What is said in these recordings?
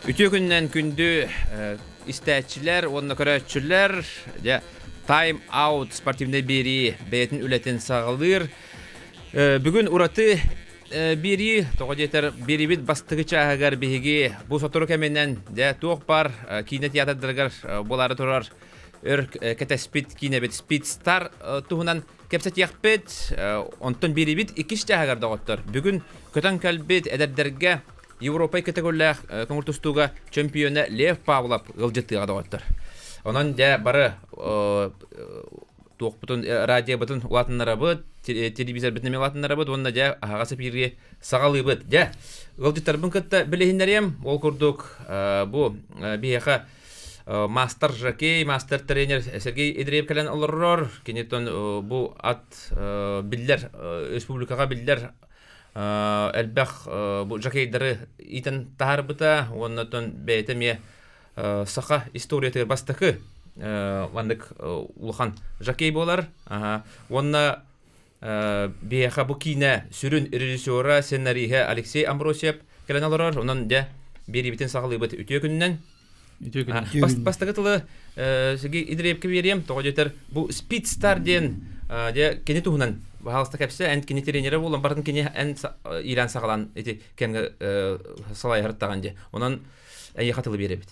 Үтүө күннэн күндү истээччилэр уонна көрөөччүлэр. Дьэ, Time Out спортивнай биэрии бэйэтин үлэтин саҕалыыр. Бүгүн ураты биэрии, тоҕо диэтэр, биэриибит бастакы чааһыгар биһиги бу сотору кэминэн дьэ туох баар киинэ театрдарыгар буолаары турар өр кэтэспит киинэбит Speed Star туһунан кэпсэтиэхпит. Онтон биэриибит иккис чааһыгар доҕоттор. Бүгүн көтөн кэлбит эдэрдэргэ Европа көтөгүллээх көҥүл тустууга чөмпүйүөнэ Лев Павлов ыалдьыттыаҕа доҕоттор. Онон дьэ бары туохпутун радиобытын улаатыннарабыт, телевизорбытын эмиэ улаатыннарабыт уонна дьэ аһаҕас эпииргэ саҕалыыбыт. Дьэ ыалдьыттарбын кытта билиһиннэриэм. Ол курдук бу биһиэхэ мастер жокей, мастер тренер Сергей Идреев кэлэн олорор. Кинитон бу ат биллэр республикаҕа биллэр элбэх бу жокейдары иитэн таһаарбыта уонна оттон бэйэтэ эмиэ саха историятыгар бастакы маннык улахан жокей буолар. Уонна биһиэхэ бу киинэ сүрүн режиссера, сценариһа Алексей Амбросьев кэлэн олорор. Онон дьэ биэриибитин саҕалыыбыт. Үтүө күнүнэн. Үтүө күнүнэн. Бастакы тылы Сергей Идреевке биэриэм. Тоҕо диэтэр бу Speed Star диэн дьэ кини туһунан баһаалыста кэпсэ. Эн кини тренерэ буолан барын кини эн иилээн саҕалаан ити кэмҥэ салайһарыттаҕын дьэ. Онон эйиэхэ тылы биэрэбит.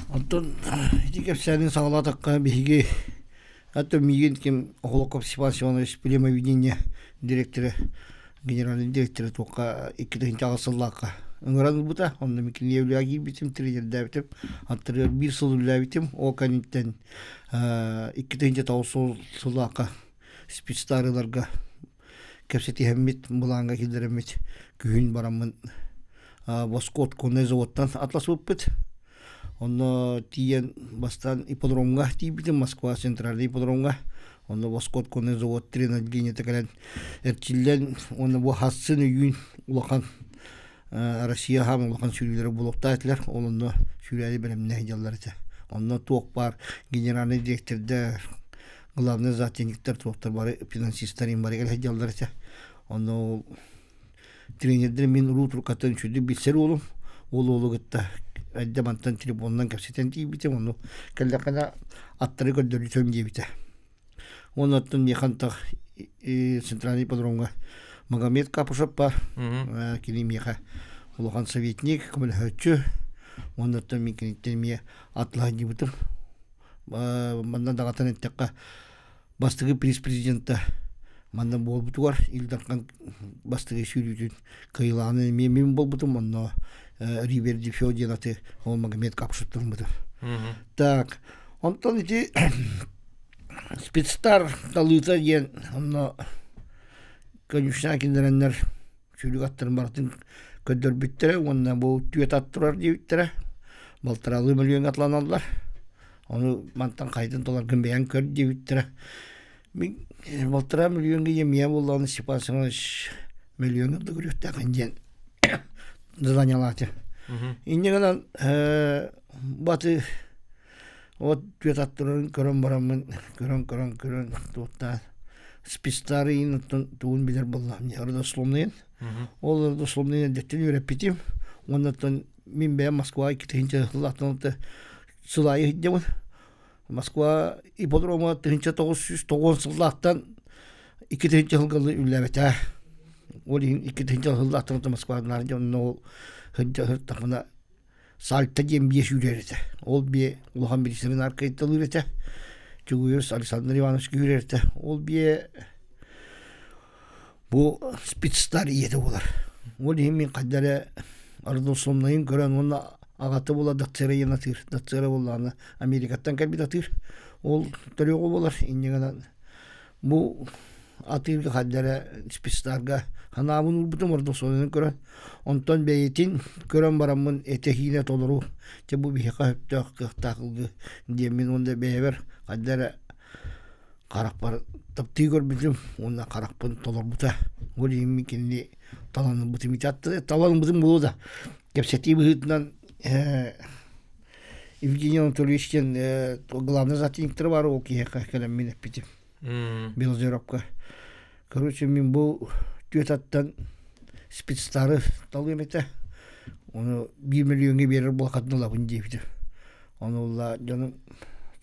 Онтон ити кэпсээнин саҕалаатахха биһиги Аты миигин ким Охлопков Степан Семенович племоведение директора, генеральный директора туохха 2000 сыллаахха ыҥыран ылбыта. Онно мин кинигэ үлэҕэ киирбитим, тренердээбитим. Аттарыгар биир сыл үлэлээбитим. Ол кэнниттэн 2009 сыллаахха спецстарыларга кэпсэтиһэммит, былааҥҥа киллэрэммит күһүн бараммын Воскот конный заводтан атласыбыппыт. Онно тиийэн бастаан ипподромҥа тиийбитим, Москва центральный ипподромҥа. Онно Воскот конный завод тренотделениета кэлэн эрчиллэн уонна бу хассын өйүүн улахан Россия хаам улахан сүүрүүлэрэ буолуохтаах этилэр. Ол онно сүүрээри бэлэмнээх дьаллар этэ. Онно туох баар генеральный директордар, главный зоотехниктар туохтар бары финансистар им бары кэлэ сылдьаллар этэ. Онно ол тренердэр мин уруу турукаттан үчүгүйдүк билсэр уолум. Ол уолу кытта эрдэ мантан телефонунан кэпсэтэн тиийбитим. Ону кэллэххинэ аттары көрдөрүтүөм диэбитэ. Уонна оттон миэхэ антах центральный ипподромҥа Магомед Капушев баар. Кини миэхэ улахан советник, көмөлөһөөччү. Уонна оттон мин киниттэн эмиэ атлаһынньыбытым. Манна даҕатан эттэххэ, бастакы приз президента манна буолбутугар Ил Дархан бастакы сүүрүүтүн кыайыылааҕын эмиэ мин буолбутум онно Ривер Дефё диэн аты ол Магомед Капшыттырмытым. Так, онтон ити спецстар талыыта диэн онно конюшня киллэрэннэр сүүрүк аттарын барытын көрдөрбүттэрэ уонна бу түөт ат турар диэбиттэрэ. Балтаралыы мөлүйүөҥҥэ атланаллар. Ону мантан хайдын толоргун бэйэҥ көр диэбиттэрэ. Мин балтараа мөлүйүөҥҥэ ийэм буоллаҕына Степан Семенович мөлүйүөҥҥэ да көрүөхтээххин диэн заданялааты. Инньэ гынан баты вот түөт аттарын көрөн бараммын көрөн көрөн көрөн туохтаан спецтары оттон тугун билэр буоллаҕым родословныйын. Ол родословныйын эрдэттэн үөрэппитим. Уонна оттон мин бэйэм Москваҕа 2000 сыллаахтан сыл аайы сылдьабын. Москва ипподрома 1990 сыллаахтан 2000 сылга үлэлээбэтэ. Ол иһин 2000 сыллаахтан Москваҕа наар дьонно ол сылдьа сырыттахпына Сальта диэн биэ сүүрэр этэ. Ол биэ улахан бириистэбин аркайталыыр этэ. Чугуев Александр Иванович күүрэр этэ. Ол биэ бу спецстар ийэтэ буолар. Ол иһин мин хайда эрэ родословнайын көрөн уонна аҕата буола Дацера диэн атыыр. Дацера буоллаҕына Америкаттан кэлбит атыыр. Ол төрүөҕү буолар. Инньэ гынан бу атыырга хайда эрэ спецстарга ханаабын уурбутум родословнайын көрөн. Онтон бэйэтин көрөн бараммын этэ-сиинэ толору дьэ бу биһиэхэ сөптөөх кыахтаах ылгы диэммин уонна бэйэбэр хайда эрэ харахпар таптыы көрбүтүм уонна харахпын толорбута. Ол иһин мин кинини талан ылбытым. Талан ылбытым буолуо да кэпсэтии быһыытынан Евгений Анатольевич диэн главный зоотехниктара баар ол киһиэхэ кэлэн мин эппитим. Белозеровка. Короче, мин бу түөт аттан спецтары талыам этэ. Ону 1 миллионҥа биэрэр буолахатын ылабын диэбитим. Ону улла дьонум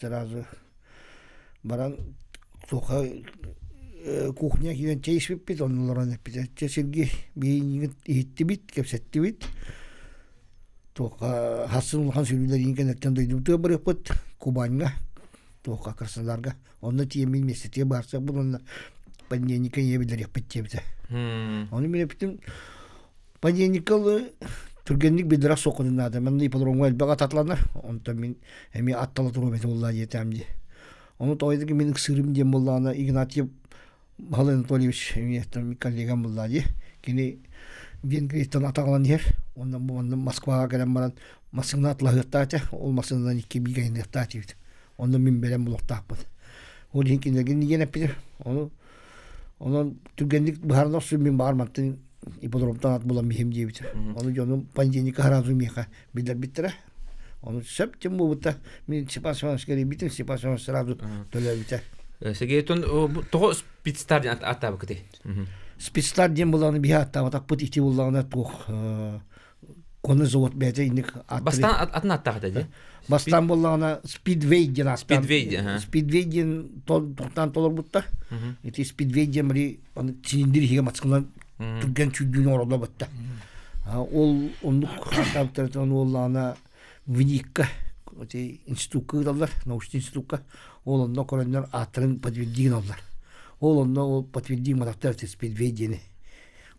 сразу баран туохха кухня киирэн чэй испиппит, онно олорон эппитэ. Чэ Сергей, биһиги иһиттибит, кэпсэттибит. Туохха хассын улахан сүрүүлэриин кэнниттэн дойдубутугар барыахпыт, Кубаньҥа, туохха Краснодарга. Онно тиийэммин миэстэтигэр баарсыахпыт уонна понедельникка ийэ биллэриэхпит диэбитэ. Ону мин эппитим, понедельникка түргэнник биллэрэх суоххутун наада. Манна ипподромҥа элбэх ат атланар. Онтон мин эмиэ аттала туруом этэ буоллаа диэтэм дии. Ону тоҕойдук мин ыксыырым диэн буоллаҕына Игнатьев Михаил Анатольевич эмиэ коллегам буоллаа дии. Кини Венгрияттан атаҕалан иһэр. Онно бу Москваҕа кэлэн баран массыына атлаһыахтаах этэ. Ол массыынанан икки биир айанныахтаах этибит. Онно мин бэлэм булуохтаахпын. Ол иһин кинилэргэ диэн эппитим. Ону онон түргэнник быһааран охсун мин баҕар мантан ипподромтан ат булан биһим диэбитим. Ону дьонум понедельникка сразу миэхэ биллэрбиттэрэ. Ону сөп тем буолбута. Мин Степан Семеновичка эрийбитим, Степан Семенович сразу төлөөбүтэ. Сергей, тоҕо спидстар диэн ааттаабыккытый? Спидстар диэн буллаҕына биһи ааттаабатахпыт ити буллаҕына туох Коны завод бэйэтэ инник Бастаан атын аттаах этэ дии. Бастаан буоллаҕына Speedway диэн ааттаан Speedway диэн. Speedway диэн тохтоон толорбуттар. Ити Speedway диэн били аны цилиндр иһигэ матсыгынан түргэн сүүрдүүнү оҥороллор батта. Ол оннук ааттаабыттар уоллаҕына ВНИКка ити институкка ыыталлар, научный институкка. Ол онно көрөннөр ааттарын подтвердить гыналлар. Ол онно ол подтвердить матахтар Speedway диэни.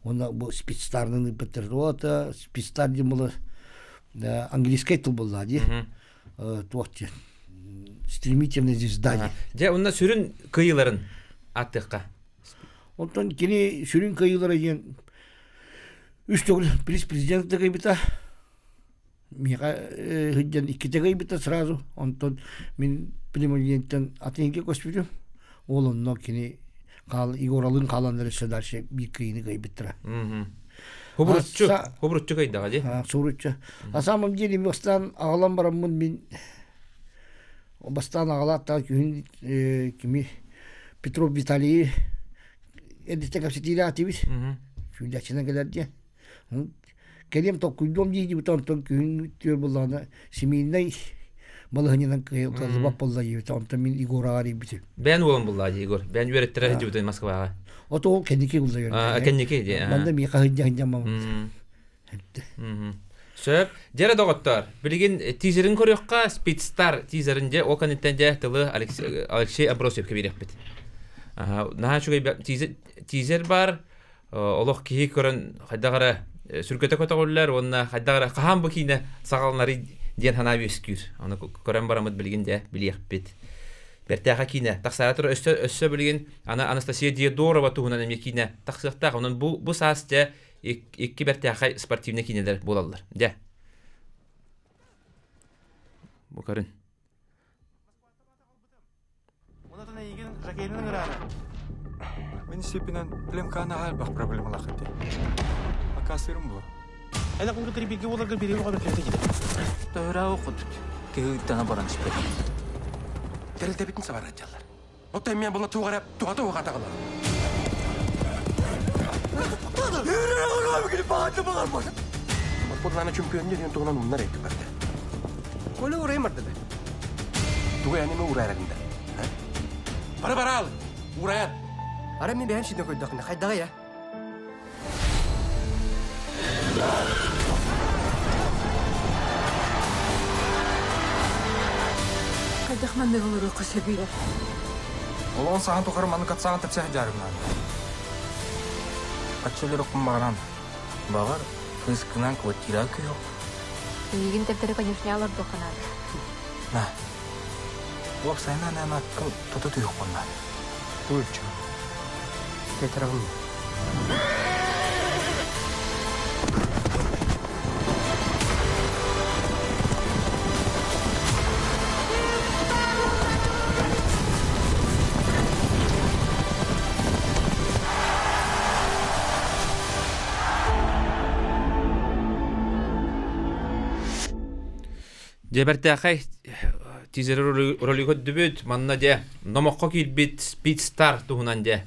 Уонна бу спецстарынан ыыппыттар. Вот спецстар диэн буолар английскай тыл буолла дии. Туох диэн стремительная звезда диэн. Дьэ, онно сүрүн кыайыыларын ааттыахха. Онтон кини сүрүн кыайыылара диэн үс төгүл приз президента кыайбыта. Миэхэ сылдьан иккитэ кыайбыта сразу. Онтон мин пневмонияттан атын көспүтүм. Ол онно кини хаал Егоралыын хааланнар өссө дальше биир кыйыны кыайбыттара. Хубуруччу, хубуруччу кыйдаҕа дии. Суруччу. На самом деле бастаан аҕалан бараммын мин бастаан аҕалааттаах күһүн кими Петров Виталийы эрдиттэн кэпсэтиилээх этибит. Сүүрдээччинэн кэлэр диэн. Кэлиэм толкуйдуом дии-диибит, онтон күһүн түөр буоллаҕына семейнай балаһынньанан кыаллыбат буолла диэбитэ, онтон мин Егораҕа эрийбитим. Бэйэн уолун буллаа дии Егор. Бэйэн үөрэттэрэ сылдьыбытын Москваҕа. Ото ол кэнники булла үөрэттэрэ. Кэнники дии. Манна миэхэ сылдьа сылдьан мамам. Сөп. Дьэрэ доҕоттоор, билигин тизерин көрүөххэ, Speedstar тизерин дьэ, ол кэнниттэн дьэ тылы Алексей Амбросьевка биэриэхпит. Наһаа үчүгэй тизер бар, олох киһи көрөн хайдах эрэ сүргэтэ көтөҕүллэр уонна хайдах эрэ хаһан бу киинэ саҕаланарый диэн санаа үөскүүр. Ону көрөн бараммыт билигин дьэ билиэхпит. Бэртээхэ киинэ тахсаара турар өссө өссө билигин ана Анастасия Диодорова туһунан эмиэ киинэ тахсыахтаах. Онон бу бу саас дьэ икки бэртээхэй спортивнай киинэлэр буолаллар. Дьэ. Бу көрүн. Онотон эйигин Жакелин ыҥыраары. Мин сиппинэн племканы элбэх проблемалаах этэ. Акаасырым буо. Эн акылгы трибиге буоларга бириэм оҕо бэркэбитэ дии. Төһөрөө окутут. Киһи баран испэт. Тэрилтэбитин сабарат дьаллар. Оттон мен була туғара туғата уғатағылар. Спортлана чемпионер туһунан умнар эти барды. Коля ураймарды да. Туга яныма урайрагында. Бара бара ал. Урайар. Ара мен бэйэм ситэн көрдөхүнэ хайдаҕа я? Хайдах маннык олоруохха сөбүй? Олоҕун саһан тухары маннык атсаҕын тэпсэ сылдьарыҥнаан. Аччылар баҕаран. Баҕар, кыыскынан квартира күөх. Эйигин тэптэрэ конюшня олордуохха наада. На. Уопсайынан эн аккын тута түһүөххүн наада. Тууччу. Кетерагым. Дьэ бэртээхэй тизер ролигы көрдүбүт. Манна дьэ номоххо киирбит Speedstar туһунан дьэ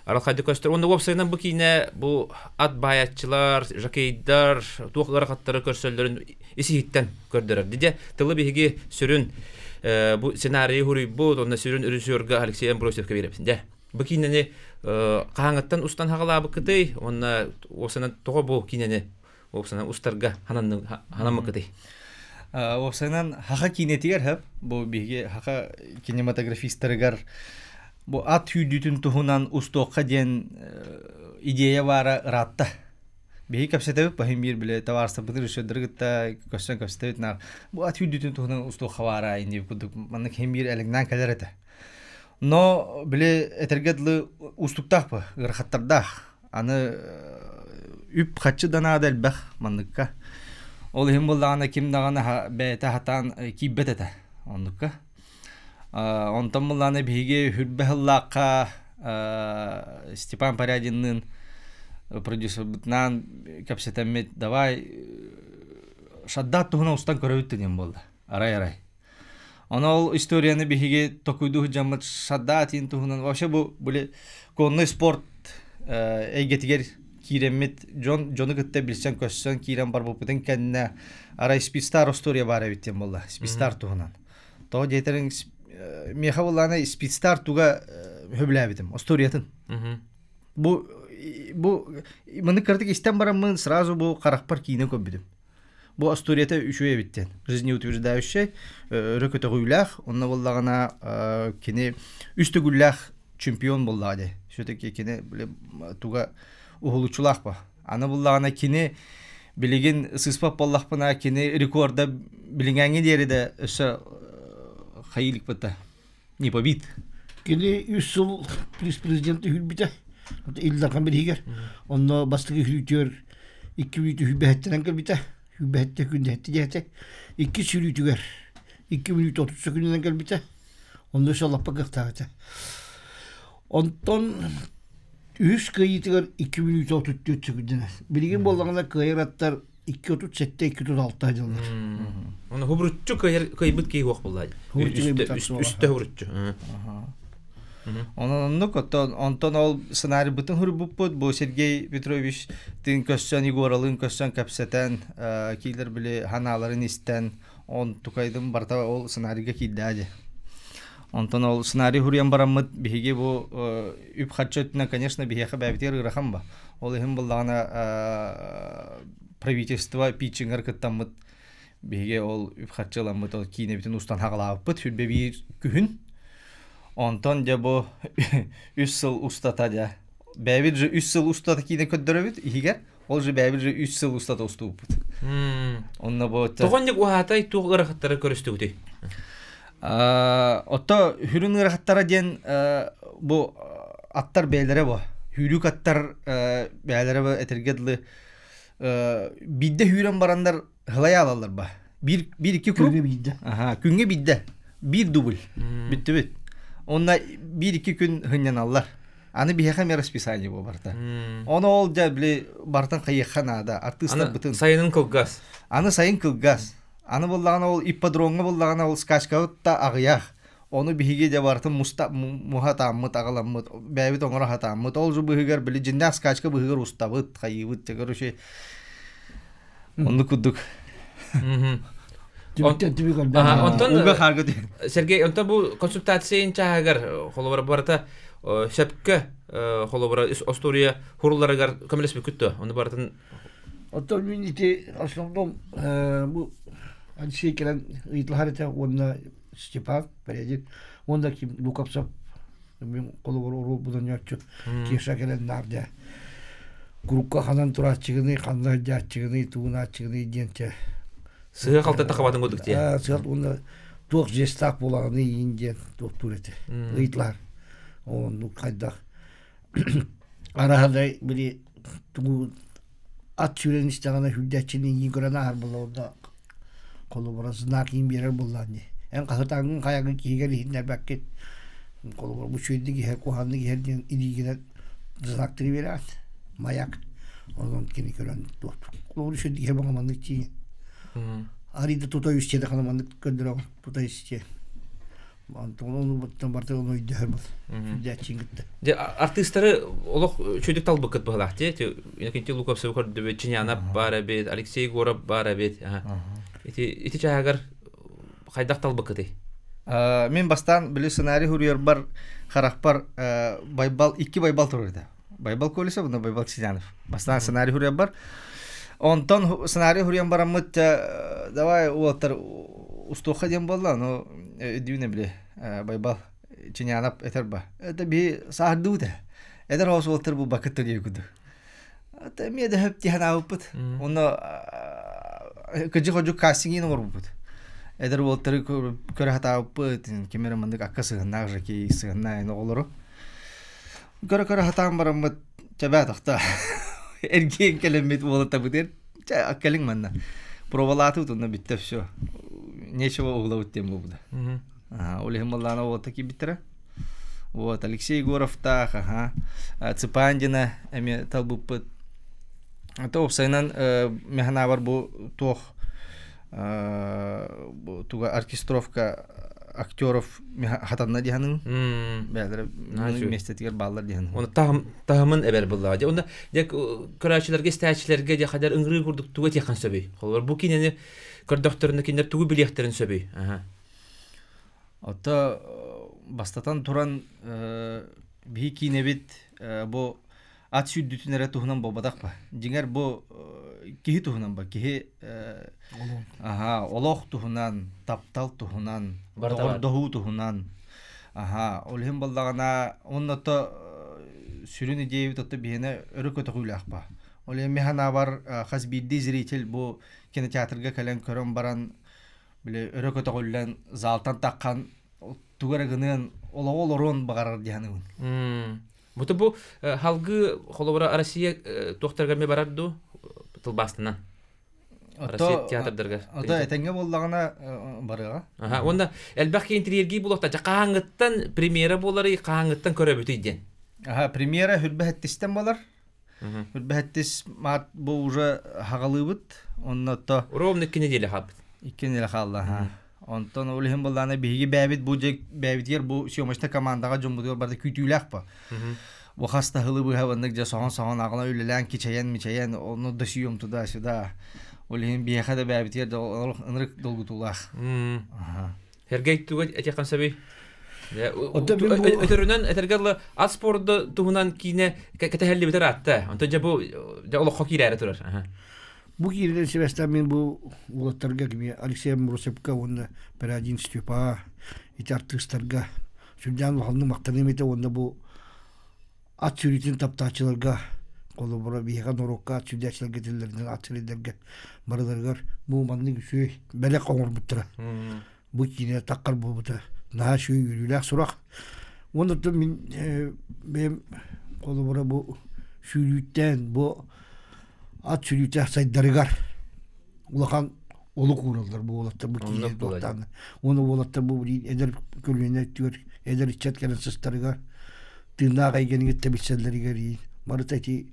Аралхайдык көстөр. Уонна уопсайынан бу киинэ бу ат баайаччылар, жокейдар туох ыарахаттары көрсөллөрүн ис-иһиттэн көрдөрөр. Дидэ тылы биһиги сүрүн бу сценарийы хуруйбут, онно сүрүн режиссерга Алексей Амбросьевка биэрэбит. Дьэ, бу киинэни хаһааҥҥыттан устан хаҕалаабыккытый уонна уопсайынан тоҕо бу киинэни уопсайынан устарга ханаммыккытый? Уопсайынан хаха киинэтигэр хөп бу биһиги хаха кинематографистарыгар бу ат сүүрдүүтүн туһунан устуохха диэн идея баара ыраатта. Биһиги кэпсэтэбит баһын биир биле табаарыстарбытын режиссердары кытта көссөн кэпсэтэбит наар бу ат сүүрдүүтүн туһунан устуохха баара инди курдук маннык хин биир элэҥнээн кэлэр этэ. Но били этэргэ дылы уустуктаах бу ыарахаттардаах. Аны үп-харчы да наада элбэх манныкка. Ол иһин буоллаҕына ким даҕаны бэйэтэ хатаан киирбэт этэ оннукка. Онтон буллаҕына биһиги хүрбэ сыллаахха Степан Порядинныын продюсербытынаан кэпсэтэммит давай шаддаат туһунан устан көрөбүт диэн буолла. Арай-арай. Ону ол историяны биһиги токуйдуу сылдьаммыт Шаддаат туһунан вообще бу били конный спорт эйгэтигэр киирэммит дьон дьону кытта билсэн көссөн киирэн барбыппытын кэннэ арай спидстар история баар эбит диэн буолла спидстар туһунан тоҕо диэтэриҥ миэхэ буоллаҕына спидстар туга сөбүлээбитим историятын бу бу маны кыратык истэн бараммын сразу бу харахпар киинэ көрбүтүм. Бу остуоруйата үчүгэй эбит диэн. Жизнеутверждающай, өрө көтөҕүүлээх, онно буоллаҕына кини үс төгүллээх чемпион буоллаҕа дии. Все-таки кини туга уһулуччулаах ба. Аны буллаҕына кини билигин сыыспат буоллахпына кини рекорда билиҥээҥҥи диэри да өссө хайыылыкпыта не побит. Кини үс сыл президент үһүрбүтэ. Ил Дархан бириһигэр. Онно бастакы үһүрүүтүгэр икки мүнүүтү үһүрбэһэттэнэн кэлбитэ. Үһүрбэһэттэ күндэһэттэ диэхтэ. Икки сүрүүтүгэр 2 мүнүүтэ 30 күнүнэн кэлбитэ. Онно өссө лаппа кыахтаах этэ. Онтон үһүс кыайыытыгар 2 мүнүүтэ 34 секүндэнэн. Билигин буоллаҕына кыайар аттар 2.37, 2.36 дьыллар. Оны хубуруччу кыайбыт киһи уох булла. Үстэ хубуруччу. Онон оннук оттон онтон ол сценарийбытын хурбуппут бу Сергей Петрович тыын көссөн Егоралыын көссөн кэпсэтэн киилер били ханааларын истэн он тукайдым барта ол сценарийга киирдээди. Онтон ол сценарий хуруйан бараммыт биһиги бу үп харчы өттүнэн конечно биһиэхэ бэйэбитигэр ыарахан ба. Ол иһин буллаҕына правительство питчингар кыттаммыт биһиги ол үп харчы ыламмыт ол киинэбитин устан хаҕалаабыппыт сүрбэ биир күһүн. Онтон дьэ бу 3 сыл устата дьэ бэйэбит же 3 сыл устата киинэ көрдөрөбүт иһигэр ол же бэйэбит же 3 сыл устата устубуппут. Онно бу Тоҕонньук уһаатай туох ыарахаттары көрүстүгүтүй? Отто хүрүн ыарахаттара диэн бу аттар бэйэлэрэ бу. Хүүрүүк аттар бэйэлэрэ бу этэргэ дылы биирдэ хүүрэн бараннар хылайа алаллар ба. Биир биир икки круг. Күҥҥэ биирдэ. Аха, күҥҥэ биирдэ. Биир дубль. Бүттүбүт. Онно биир икки күн хынньаналлар. Аны биһиэхэ эмиэ расписание бу барыта. Ону ол дьэ били барытын хайыахха наада. Артыыстар бытын. Сайынын кылгас. Аны сайын кылгас. Аны буллаҕына ол ипподромҥа буллаҕына ол скачкабыт да аҕыйах. Ону биһиги дьэ барытын муста муһа тааммыт, аҕаламмыт, бэйэбит оҥоро сатааммыт. Ол же быһыгар били дьиннээх скачка быһыгар устабыт, хайыыбыт, дьэ короче оннук курдук. Түбүктэн түбүк Онтон ууга хаарга Сергей, онтон бу консультацияын чааһыгар холобура барыта сөпкө холобура остуоруйа хурулларыгар көмөлөспүккүт дуо? Ону барытын Оттон мин ити основном бу Алексей кэлэн ыйыталаһар этэ уонна Степан Порядин уонна ким Лукапсов мин холобур оруолбунан Кеша кэлэн наар дьэ курукка ханан турааччыгыный ханна сылдьааччыгыный тугунааччыгыный диэн чэ сыһа халта тахабатын курдук дии сыһа уонна туох жестаах буолаҕыный иин диэн туохтуур этэ ыйыталаһар оннук хайдах араһадай били тугу ат сүүрэн истэҕинэ сүүрдээччини иин көрөн ааһар буолла холобура знак иин биэрэр буоллаҕын дии эн хаһытааҥҥын хайаҥҥын киһигэр иһиннэрбэккин холобура бу үчүгэйдик иһэр куһаҕаннык иһэр диэн илиигинэн знактары биэрэҕин маяк онон кини көрөн туох холобура үчүгэйдик иһэр баҕа маннык тиийин арыйда тута үстиэ да маннык көрдөрөҕүн тута истиэ. Онтон ону баттан барда ону өйдөһөр бол. Сүрдээччиин кытта. Дьэ, артыыстары олох үчүгдүк талбыккыт быһылаах дии. Иннокентий Луковцевы көрдүбүт, Чинянов баар эбит, Алексей Егоров баар эбит. Ити ити чааһыгар хайдах талбыккытый? Мин бастаан били сценарий суруйарбар харахпар Байбал икки Байбал турар этэ. Байбал Колесов уонна Байбал Чинянов. Бастаан сценарий суруйарбар. Онтон сценарий суруйан бараммыт давай уолаттар устуохха диэн буолла, но өйдүүнэ били Байбал Чинянов этэр ба. Это би саардыбыт э. Эдэр оҕус уолаттар булбаккыт диye курдук. Это эмиэ да хөп диэн аабыппыт. Онно кыдьык-ходьук кастингин оҥорбуппут. Эдэр уолаттары көрө сатаабыппыт, ким эрэ маннык акка сыһыннаах жаки сыһыннаах оҕолору. Көрө-көрө сатаан бараммыт, чэбээ тохто. Эргиэн кэлэммит уолаттабытыгар, чэ, кэлиҥ манна. Пробалаатыбыт онно бүттэ все. Нечего уһулабыт диэн буолбута. Ол иһин буоллаҕына уолаттар киирбиттэрэ. Вот, Алексей Егоровтаах, аха, Цыпандина эмиэ талбыппыт. То уопсайынан механаабар бу туох бу туга оркестровка актеров хатанна диһаның бээлere миэстэтигэр бааллар диһан. Оны таһымын эбэр буллаҕа. Дьэ, онно дьэ көрөөччүлэргэ, истээччилэргэ дьэ хадар ыҥырыы курдук тугу этиэххин сөбүй? Холобур, бу кинини көрдөхтөрүнэ кинилэр тугу билиэхтэрин сөбүй? Аха. Ото бастатан туран биһи киинэбит бу ат сүүрдүүтүн эрэ туһунан буолбатах ба. Дьиҥэр бу киһи туһунан ба. Киһи аха олох туһунан, таптал туһунан, доҕордоһуу туһунан. Аха, ол иһин буоллаҕына уонна то сүрүн идеябыт отто биһиэнэ өрө көтөҕүүлээх ба. Ол иһин мин санаабар хас биирдии зритель бу кинотеатрга кэлэн көрөн баран били өрө көтөҕүллэн залтан таххан тугу эрэ гыныан олоҕу олоруон баҕарар дии саныыбын. Бу бу халгыы холобура Россия туохтарга эмиэ барар дуу тылбаастанан? Россия театрдарга. Ото этэҥҥэ буоллаҕына барыаҕа. Аха, уонна элбэх киһи интриэргии булуохта. Дьэ хаһааҥҥыттан премьера буоларый, хаһааҥҥыттан көрөбүтүй диэн. Аха, премьера хүрбэһэттистэн буолар. Хүрбэһэттис март бу уже хаҕалыыбыт. Онно то Ровно икки неделя хаалбыт. Икки неделя хаалла, аха. Онтон ол иһин буоллаҕына биһиги бэйэбит бу дьэ бэйэбитигэр бу съемочнай командаҕа дьоммутугар барыта күүтүүлээх ба. Бу хас да сылы быһа маннык дьэ соһон-соһон аҕала үлэлээн кичэйэн-мичэйэн ону да съем туда-сюда. Ол иһин биһиэхэ да бэйэбитигэр да олох ынырык долгутуулаах. Сергей туга этиэххин сөбүй? Өтөрүнэн этэргэ дылы ат спорду туһунан киинэ кэтэһэллибитэр аатта. Онтон дьэ бу дьэ олоххо киирээри турар. Бу кииринэн сибээстээн мин бу уолаттарга кими Алексей Амбросевка уонна Пирядин Степа ити артыыстарга сүрдээн улаханнык махтаныам этэ уонна бу ат сүүрүүтүн таптааччыларга холобура биһиэхэ норуокка ат сүүрдээччилэргэ этиллэринэн ат сирийдэргэ барыларыгар бу маннык үчүгэй бэлэх оҥорбуттара. Бу киинэ таххар буолбута наһаа үчүгэй үөрүүлээх сурах. Уонна мин бэйэм холобура бу сүүрүүттэн бу ат сүрүүтэ сайдарыгар улахан олук уураллар бу уолаттар бу киинэ туохтаан уонна уолаттар бу эдэр көлүөнэ өттүгэр эдэр ыччат кэлэн сыстарыгар тыыннаах эйгэни кытта билсэллэригэр барыта ити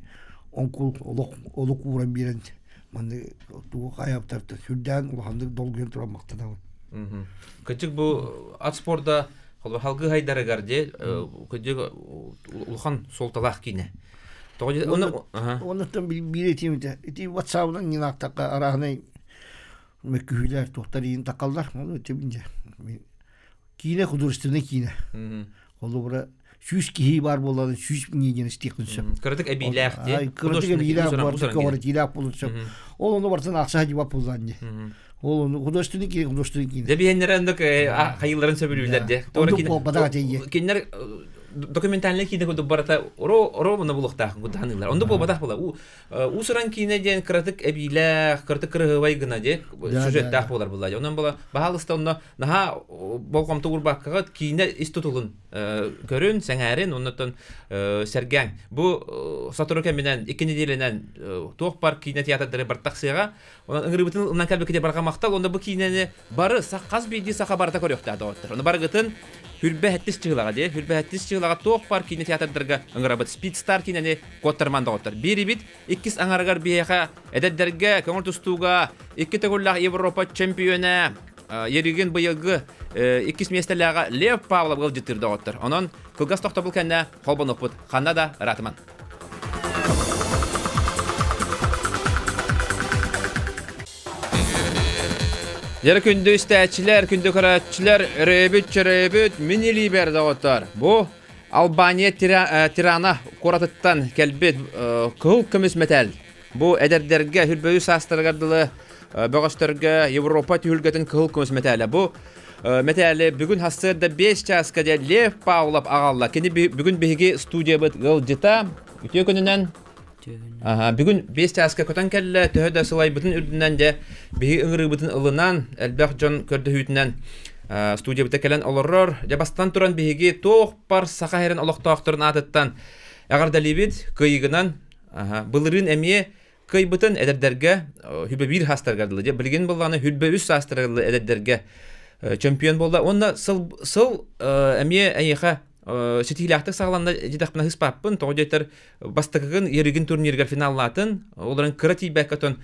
оҥкул олох олук ууран биэрэн маннык тугу хайаптартан сүрдээн улаханнык долгуйан туран махтанабын. Кырдьык бу ат спорда халгыы хайдарыгар дьэ кырдьык улахан суолталаах киинэ. Оннуттан биир этиим этэ. Ити WhatsApp-ынан ньынаактакка арааһынай мөккүһүүлэр туохтар иин такаллар. Ону этибин дьэ. Киинэ художественный киинэ. Холобура 100 киһи бар буолан 100 мнение истиэххин сөп. Кыратык эбиилээх дии. Кыратык эбиилээх бар, көҕүрэтиилээх буолун сөп. Ол ону бартын ахса дьиба пуллан дии. Ол ону художественный киинэ, художественный киинэ. Дьэ биһиэннэрэ оннук хайыыларын сөбүлүүллэр дии. Кинилэр документальнай киинэ курдук барыта оро булуохтаах курдук Оннук буолбатах була. Уусуран киинэ диэн кыратык эбиилээх, кыратык кырыһыбай гына дии сюжеттээх буолар буолла. Онон була баһаалыста онно наһаа болҕомто уурбаккаҕыт киинэ ис тутулун көрүн, сэҥээрин, оннуттан сэргээҥ. Бу сотору кэминэн, икки нэдиэлэнэн туох бар киинэ театрдары бартахсыаҕа. Онон ыҥырыыбытын ылынан кэлбиккитигэр барҕа махтал. Онно бу киинэни бары хас биирдии саха барыта көрүөхтээх доҕоттор. Ону барыгытын Хүрбэһэттис чыһылаҕа дии. Хүрбэһэттис чыһылаҕа туох бар киинэ театрдарга ыҥырабыт. Спидстар киинэни куоттарман доҕоттор. Биирибит иккис аҥарыгар биһиэхэ эдэрдэргэ көҥүл тустууга икки төгүллээх Европа чемпиона Еригин быйылгы иккис миэстэлээҕэ Лев Павлов ыалдьыттыыр доҕоттор. Онон кылгас тохтобул кэннэ холбонуохпут. Ханна да ыраатыман. Дьэ күндү истээччилэр, күндү көрөөччүлэр, өрөөбүт чөрөөбүт мин илиибэр доҕоттор. Бу Албания Тирана куоратыттан кэлбит кыһыл көмүс мэтээл. Бу эдэрдэргэ хүрбөйү саастарыгар дылы бөҕөстөргө Европа түһүлгэтин кыһыл көмүс мэтээлэ. Бу мэтээли бүгүн хассыарда 5 чааска диэн Лев Павлов аҕалла. Кини бүгүн биһиги студиябыт ыалдьыта. Үтүө күнүнэн. Бүгүн 5 чааска көтөн кэллэ, төһө да сылайбытын үрдүнэн дьэ биһиги ыҥырыыбытын ылынан, элбэх дьон көрдөһүүтүнэн студиябыта кэлэн олорор. Дьэ бастан туран биһиги туох бар Саха сирин олохтоохторун аатыттан эҕэрдэлиибит, кыайыгынан былырыын эмиэ кыайбытын эдэрдэргэ хүбэ биир саастарыгар дылы, дьэ билигин буоллаҕына хүбэ үс саастарыгар дылы эдэрдэргэ чемпион буолла. Уонна сыл сыл эмиэ эйиэхэ ситиһиилээхтик саҕаланна диэтэхпинэ ыспааппын, тоҕо диэтэр бастакыгын Еригин турнирыгар финаллаатын, ол эрэн кыра тиийбэккэ отон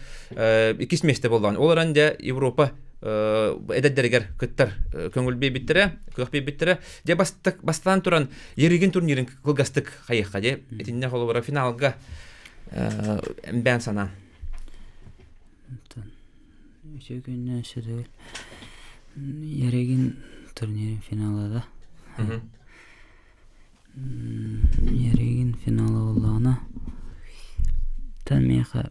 иккис миэстэ буоллаҕын. Ол эрэн дьэ Европа эдэрдэригэр кыттар көҥүл биэрбиттэрэ, кыах биэрбиттэрэ. Дьэ бастаан туран Еригин турнирын кылгастык хайыахха дьэ. Итиннэ холобура финалга бээн санаан. Үчүгэй күннээн сөтөгүл Еригин турнирын финала да. Ярыгин финала буоллаҕына, тан миэхэ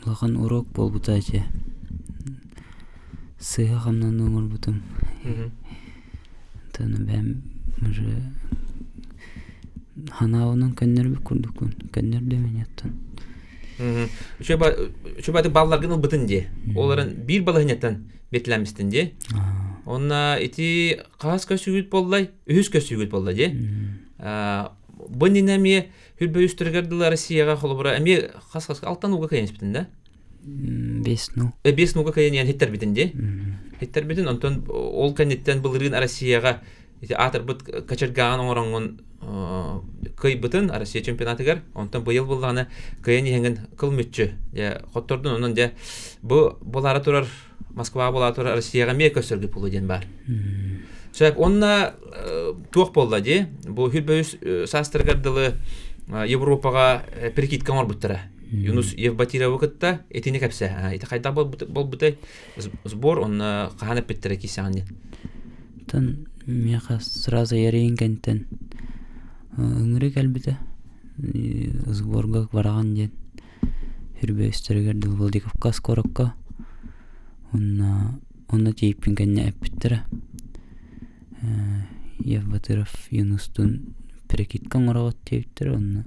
улахан урок буолбута этэ. Сыыһа хамнаныы оҥорбутум. Онтон эбээм уже ханаабынан көннөрбүт курдукпун. Көннөрдүм ини оттон. Үчүгэй балларгын ылбытын дии. Ол эрэн биир балаһынньаттан бэтилэммистин дии. Онна ити хас көсүүгүт буоллай? Үһүс көсүүгүт буолла дии. Бу иннинэ эмиэ хүрбэ үстэригэр дылы Россияҕа холобура эмиэ хас хас алтан ууга кыйан да? Бес ну. Бес нуга кыйан хиттербитин дии. Хиттербитин онтон ол кэнниттэн былырыын Россияҕа ити аатырбыт кочергаан оҥороҥҥун кыайбытын Россия чемпионатыгар, онтон быйыл буллаҕына кыайан иһэҥҥин кыл мүччү дьэ хоттордун онон дьэ бу булаара турар Москва була турар Россияҕа эмиэ көрсөргө буолуо диэн баар. Сөп онно туох буолла дии бу хүрбөйүс саастарыгар дылы Европаҕа перекидка оҥорбуттара. Юнус Евбатировы кытта итини кэпсэ. Ити хайдах буолбутай сбор онно хаһан эппиттэрэ киисэҕин диэн. Тан миэхэ сразу ярыйын кэнтэн ыҥырыы кэлбитэ. Сборга бараҕын диэн Хүрбэстэригэр дыл Владикавказ куоракка уонна онно тиийпин кэннэ эппиттэрэ Евбатыров Юнустуун перекидка оҥороҕут диэбиттэрэ онно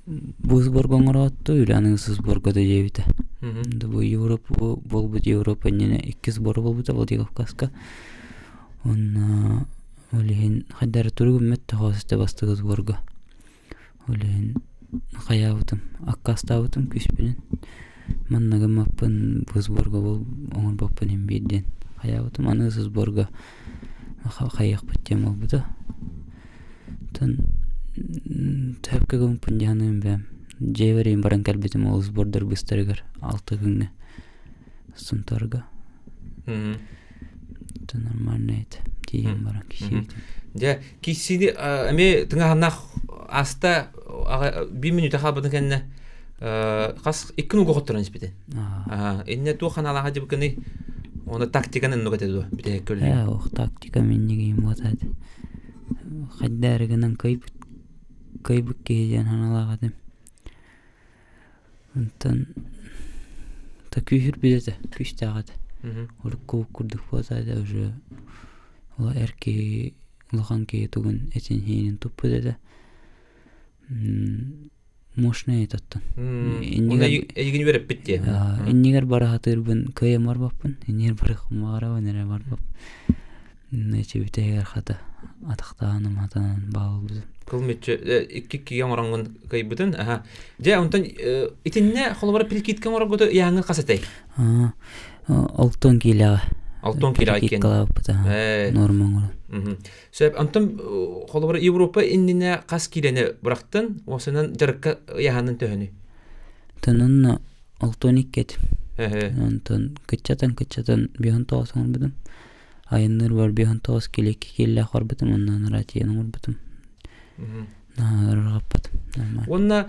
бу сборга оҥороотто или аныгыс сборга да диэбитэ. Бу Европа буолбут Европа иннинэ икки сбор буолбута Владикавказка. Онно ол иһин хайдары туругум мөттө хоосте бастакы сборга. Ол иһин хайаабытым, аккаастаабытым күүспүнэн. Манна гыммаппын бу сборга оҥорбоппун иһин биир диэн хайаабытым. Аны сборга хайыахпыт диэн буолбута. Оттон сөпкө гыммыппын дии саныыбын бэйэм. Дьиэбэр иһин баран кэлбитим ол сбордар быстарыгар алта күҥҥэ Сунтарга. Это нормально это. Тиийэн баран киһибитин. Дьэ, киссини эмиэ тыҥаһаннаах аста биир мүнүүтэ хаалбытын кэннэ хас икки нуга хотторон испитин. Инне туох ханаалааха дьыбыкыный? Оны тактиканы нуга этэ дуо бүтэһик көлү. Ээ, ох тактика миннигийим буотаат. Хайдары гынан кыйбыт кыйбыт киһи диэн ханаалаах этим. Онтон та күүһүрбүт этэ, күүстээх этэ. Урукку курдук буолта уже ол эр киһи улахан киһи тугун этин-сиинин туппут этэ. Мощный этаттан. Эйигин үөрэппит диэ. Иннигэр бара сатыырбын кыайан барбаппын. Иннигэр барыахпын баҕарабын эрэ барбаппын. Эчибитэһигэр хата атахтааным хатанан баалбытым. Кыл мүччү икки иккигэ оҥороҥҥун кыайбытын. Аха. Дьэ, онтон итиннэ холобура прикидка оҥороргуту ыйааҥҥын хас этэй? Алтан киилэҕэ. Алтан киилэҕэ иккиэн. Прикидкалаабыппыт норма оҥорон. Сөп. Онтон холобура Европа иннинэ хас киилэни бырахтын, уосанан дьарыкка ыйааһынын төһөнүй? Тон онно 6-12 этим. Онтон кыччатан кыччатан биһон тоҕус оҥорбутум. Айанныыр бар биһон тоҕус килиэкки киэллээх барбытым онно анараа тиийэн оҥорбутум. Наһаа ырҕаппатым. Нормально. Уонна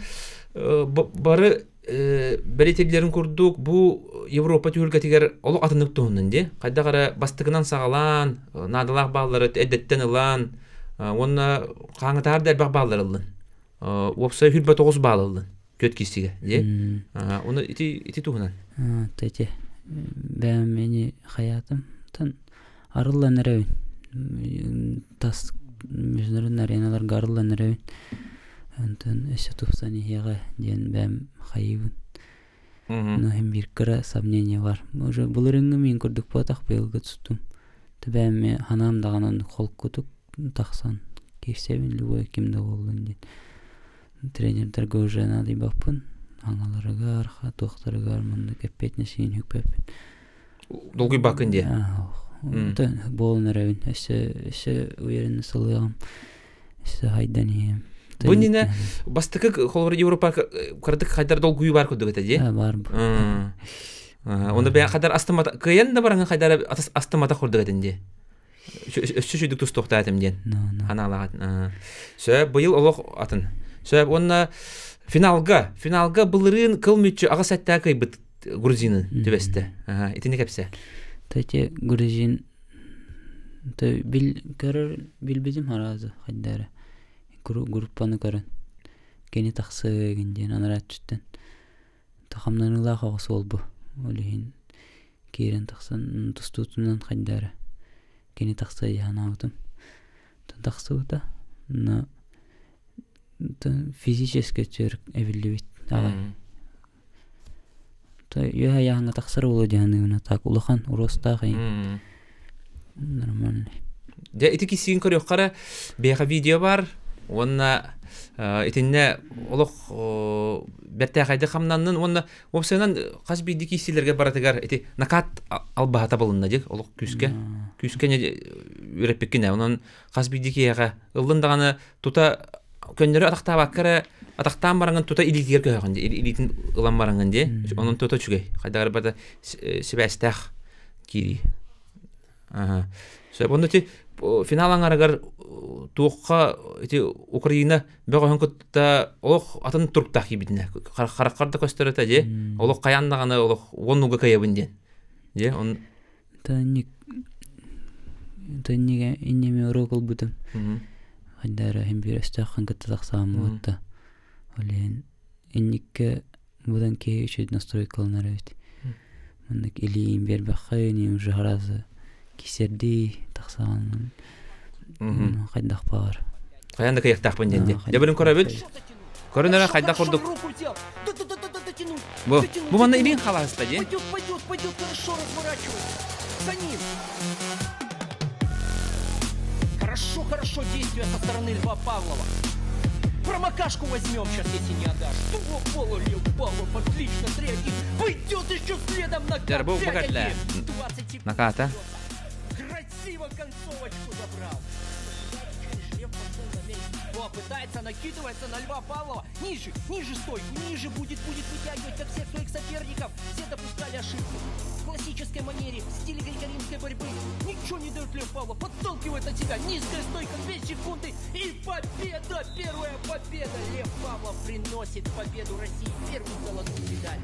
бары бэлиэтииллэрин курдук бу Европа түһүлгэтигэр олох атыннык туһуннун дии. Хайдах эрэ бастакынан саҕалаан, наадалаах бааллары эрдэттэн ылан, уонна хааңытаар да элбэх бааллар ыллын. Уопсай 29 баал ыллын. Түөрт киирсигэ дии. Оны ити ити туһунан. Ити бэйэм мени хаятым тан арыллан эрэбин. Тас международный ареналарга арыллан эрэбин. Онтон өссө тупсан иһиэҕэ диэн бэйэм хайыыбын. Но иһин биир кыра сомнение бар. Уже былырыыҥҥы мин курдук буотах быйылгы тустум. Бэйэм ханаам даҕаны холкутук тахсан киирсэбин любой ким да буоллун диэн. Тренердэргэ уже наадыйбаппын. Аҥаларыгар, туохтарыгар маннык эппиэтинэсиин хүкпэппин. Долгуйбаккын диэ. Буолан эрэбин. Өссө өссө уверенно сылыаҕым. Өссө хайдан иһиэм. Бу иннинэ бастакы холобур Европа кыратык хайдар долгуйуу бар курдук этэ дии. Бар. Оны бэйэ хайдар астымата кыайан да бараҥын хайдар астымата курдук этин дии. Өссө сүдүк тустуохтаа этим диэн. Ханаалаҕат. Сөп быйыл олох атын. Сөп уонна финалга финалга былырыын кыл мүччү аҕыс сэттээ кыайбыт грузинын түбэстэ. Итини кэпсэ. Тэти грузин бил көрөр билбитим аразы хайдары группаны көрөн кини тахсыгын диэн анарааччыттан тахамнаныылаах оҕус буолбу ол иһин киирэн тахсан тустуутунан хайдары кини тахсыа дии санаабытым тахсыбыта но физически өттүгэр эбиллибит аҕай үөһэ айааһыҥҥа тахсар буолуо дии саныыбын так улахан уруостаах нормальный Дьэ ити киссиин көрүөххэ эрэ биһиэхэ видео бар уонна итиннэ олох бэртээхэйдик хамнаннын уонна уопсайынан хас биирдии кииссилэргэ барытыгар ити накат албаһа табылынна дии олох күүскэ күүскэ үөрэппиккин онон хас биирдии киһиэхэ ыллын даҕаны тута көннөрү атахтаабакка эрэ атахтаан бараҥын тута илиитигэр көһөҕүн дии илиитин ылан бараҥын дии онон тута үчүгэй хайдах эрэ барыта сибээстээх киирии сөп онно ити финал аҥарыгар туохха ити Украина бөҕөһүн кытта олох атын туруктаах киирбитинэ хараххар да көстөр этэ дии олох хайаан даҕаны олох уон уга кыайабын диэн дии он Тэнник тэннигэ иннеме уруок ылбытым хайдара иһин биир өстөөххүн кытта тахсааммытта ол иһин инникке будан киһи үчүгэй настройкаланар эбит маннык илиин биэрбэххэ ини уже сразу кисэрдии тахсаҕын хайдах баҕар хайаан да кыйахтаахпын диэн дии дьэ бөрүн көрөбүт көрөн эрэ хайдах курдук бу бу манна илиин халааста дии Пойдет, пойдет, пойдет, хорошо разворачивай. За ним. Хорошо, хорошо действие со стороны Льва Павлова. Промокашку возьмем сейчас, если не отдашь. Туго полу Лев Павлов, отлично, 3-1. Пойдет еще следом на Дербу 5-1. 20 секунд. Наката. Красиво концовочку забрал. Лев пошел на месте. О, пытается, накидывается на Льва Павлова. Ниже, ниже стойку, ниже будет, будет вытягивать как всех своих соперников. Все допускали ошибку. В классической манере, в стиле греко-римской борьбы. Ничего не дает Лев Павлов. Подталкивает от себя. Низкая стойка, 2 секунды. И победа, первая победа. Лев Павлов приносит победу России. Первую золотую медаль.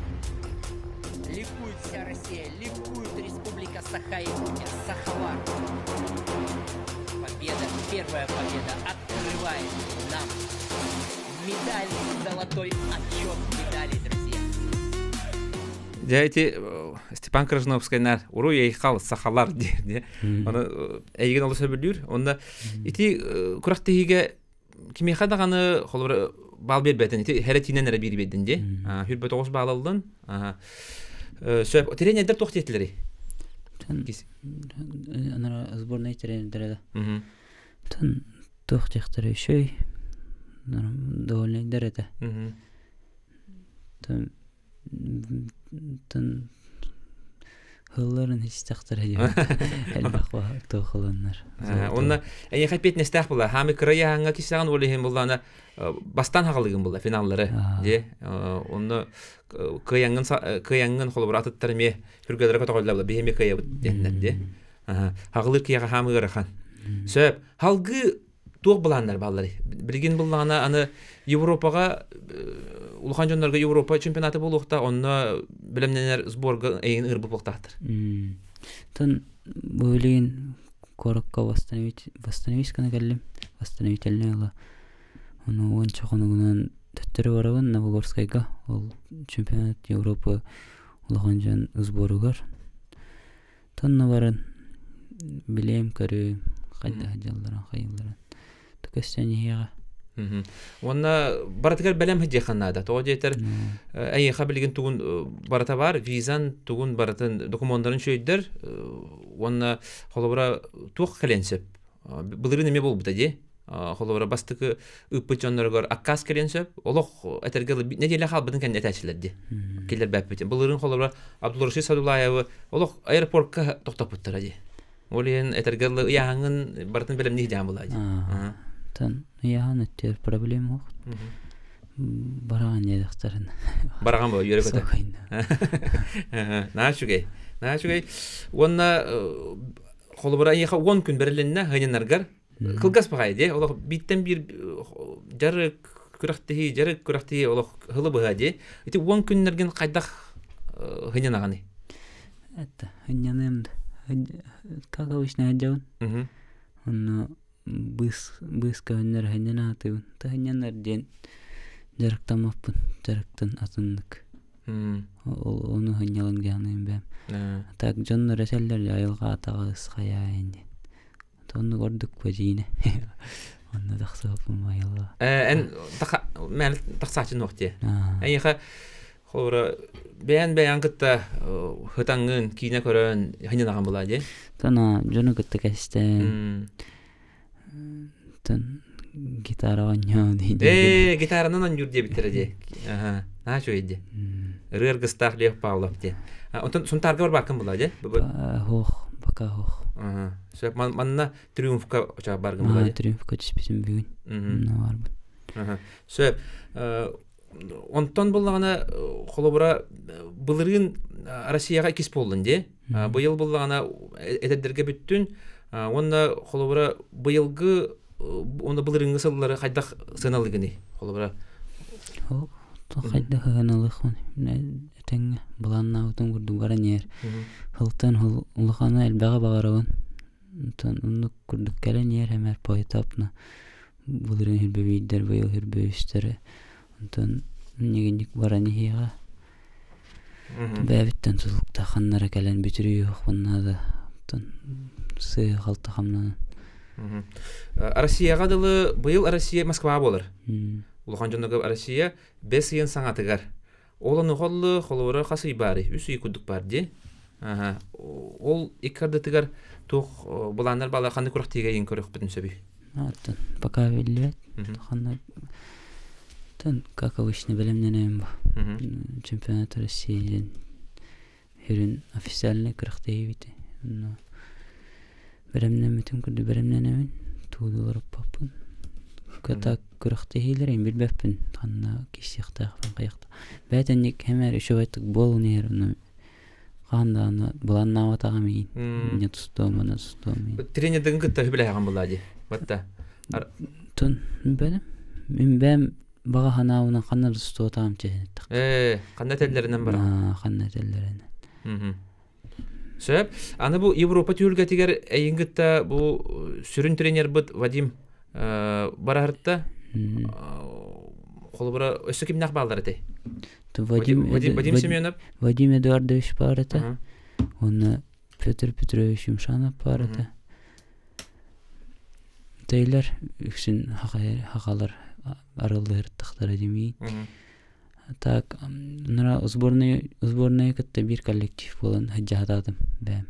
Ликует вся Россия, ликует Республика Саха-Якутия, Сахалар. Победа, первая победа открывает нам медаль, золотой отчет медали, друзья. Дьэ ити Степан Крыжновскайнар уруй эйхал сахалар диир дии. Оны эйигин олус сөбүлүүр. Онно ити күрэхтэһиигэ кимиэхэ даҕаны холобура баал биэрбэтин ити хэрэтиинэн эрэ биир биэрдин дии. Хүрбэ тоҕус баал ыллын. Сөп тренердэр туох диэтилэрий? Анара сборнай тренердэрэ да. Тан туох диэхтэрэ үчүгэй довольнайдар этэ. Тан Хылларын истэхтэрэ диэн элбэх туохуланнар. Онна эйиэхэ эппиэтинэстээх була. Хаамы кыра яһаҥҥа кисэҕин ол иһин буллаана бастаан хаҕалыгын була финаллары. Дьэ онно кыайаҥҥын кыайаҥҥын холобура атыттар эмиэ хүргэлэрэ көтөҕөллөр була. Биһи эмиэ кыайабыт диэннэр дьэ. Хаҕылыыр киһиэхэ хаамы ыарахан. Сөп. Халгыы туох былааннар баалларый? Билигин буллаҕына аны Европаҕа улахан дьоннорго Европа чемпионата буолуохта, онно бэлэмнэнэр сборга эйигин ыырбыт буолуохтаахтар. Тон бу билигин куоракка восстановить восстановить гына кэллим. Восстановительный ыла. Ону уонча хонугунан төттөрү барабын Новогорскайга ол чемпионат Европы улахан дьон сборугар. Тонна баран билиэм көрүөм хайдах дьалларын хайылларын көстөн иһиэҕэ. Уонна барытыгар бэлэм сылдьыахха наада. Тоҕо диэтэр эйиэхэ билигин тугун барыта баар, визан тугун барытын докумуоннарын үчүгэйдэр уонна холобура туох кэлиэн сөп. Былырыын эмиэ буолбута дии. Холобура бастакы ыыппыт дьонноругар аккаас кэлиэн сөп. Олох этэргэ нэдиэлэ хаалбытын кэннэ этээччилэр дии. Киллэрбэппит. Былырыын холобура Абдулрашид Садулаевы олох аэропортка тохтоппуттара дии. Ол иһин этэргэ ыйааһыҥҥын барытын бэлэмниир дьаан буолаа дии. Тан ыйааһын өттүгэр проблема суох. Бараҕан диэтэхтэрин. Бараҕан буо үөрэ көтө. Наһаа үчүгэй. Наһаа үчүгэй. Уонна холобура эйиэхэ 10 күн бэрилиннэ хыньанаргар кылгас баҕайы дии олох бииртэн биир дьарык күрэхтэһии дьарык күрэхтэһии олох хылы быһа дии ити 10 күннэргин хайдах хыньанаҕыный Это хыньаныам да как обычно сылдьабын онно быыс быыс көһүннэр хынньана сатыыбын хынньанар диэн дьарыктаммаппын дьарыктан атыннык Ол ону сынньалаҥ диэхинин бэйэм. Так дьоннор этэллэр айылҕа атаҕа ысхайаайын диэн. Оннук ордук бадьиинэ. Онно тахсыбаппын айылҕа. Эн мэн тахсааччы нуох дии. Эйиэхэ холобура бэйэн бэйэн кытта хытаҥҥын киинэ көрөн хыньанаҕын булаа дии. Тана дьону кытта кэстэн Тан гитара оонньоо дии. Ээ, гитаранан оонньуур диэбиттэрэ дии. Аха, наһаа үчүгэй дии. Ырыа аргыстаах Лев Павлов дии. Онтон Сунтаарга барбааккын була дии? Хоох, пока хоох. Аха. Сөп, манна Триумфка очаа баргын була дии. Триумфка түспүтүм бүгүн. Онно барбын. Аха. Сөп. Онтон буллаҕына холобура былырыын Россияҕа иккис буоллун дии. Быйыл буллаҕына эдэрдэргэ бүттүн. Уонна холобура быйылгы уонна былырыыҥҥы сыллары хайдах сыаналыгыный? Холобура хайдах сыаналыахпын этэҥҥэ былааннаабытым курдук баран иһэр. Сылтан сыл улахана элбэҕи баҕарабын. Онтон оннук курдук кэлэн иһэр эмэр поэтапно былырыын хүрбэбиирдэр быйыл хүрбэбистэрэ онтон ньигинник баран иһиэҕэ бэйэбиттэн тутулуктаах ханнара кэлэн бүтүрүйүөхпүн наада оттон сыыһа-халты хамнанан Россияҕа дылы быйыл Россия Москва буолар. Улахан дьоннорго Россия бэс ыйын саҥатыгар. Ол ону холлу холобура хас ый баарый? Үс ый курдук баар дии. Ол икки ардытыгар туох былааннар баалар ханнык күрэхтиигэ ыйын көрүөхпүтүн сөбүй? Оттон пока биллибэт. Ханна Тон как обычно бэлэмнэнэбин бу. Чемпионат России диэн сүрүн официальный күрэхтэһиибит. Онно бэлэмнэммитим курдук бэлэмнэнэбин. Туудуларыппаппын. Кыта күрэхтэһиилэрин билбэппин. Ханна киирсиэхтээхпин хайахта. Бээтэнник хэмээр үчүгэйдик буолан иһэр ону хаан даҕаны былааннаабатаҕым иһин. Не тустуом, аны тустуом иһин. Тренердигин кытта үбүлэһэҕин булаа дии. Батта. Тун бэлэм. Мин бэйэм баҕа санаабынан ханна да тустуотаҕым чэһин Ээ, ханна этэллэринэн бараҕын. Ханна этэллэринэн. Сөп. Аны бу Европа түһүлгэтигэр эйин кытта бу сүрүн тренербит Вадим бараһырта. Холобура өссө кимнээх бааллар этэй? Вадим, Вадим Семенов. Вадим Эдуардович баар этэ. Уонна Петр Петрович Юмшанов баар этэ. Тейлер үксүн хахалар арыллыһыртахтара димиин. Так, нара сборная сборная кытта биир коллектив буолан сылдьаһатаатым бэйэм.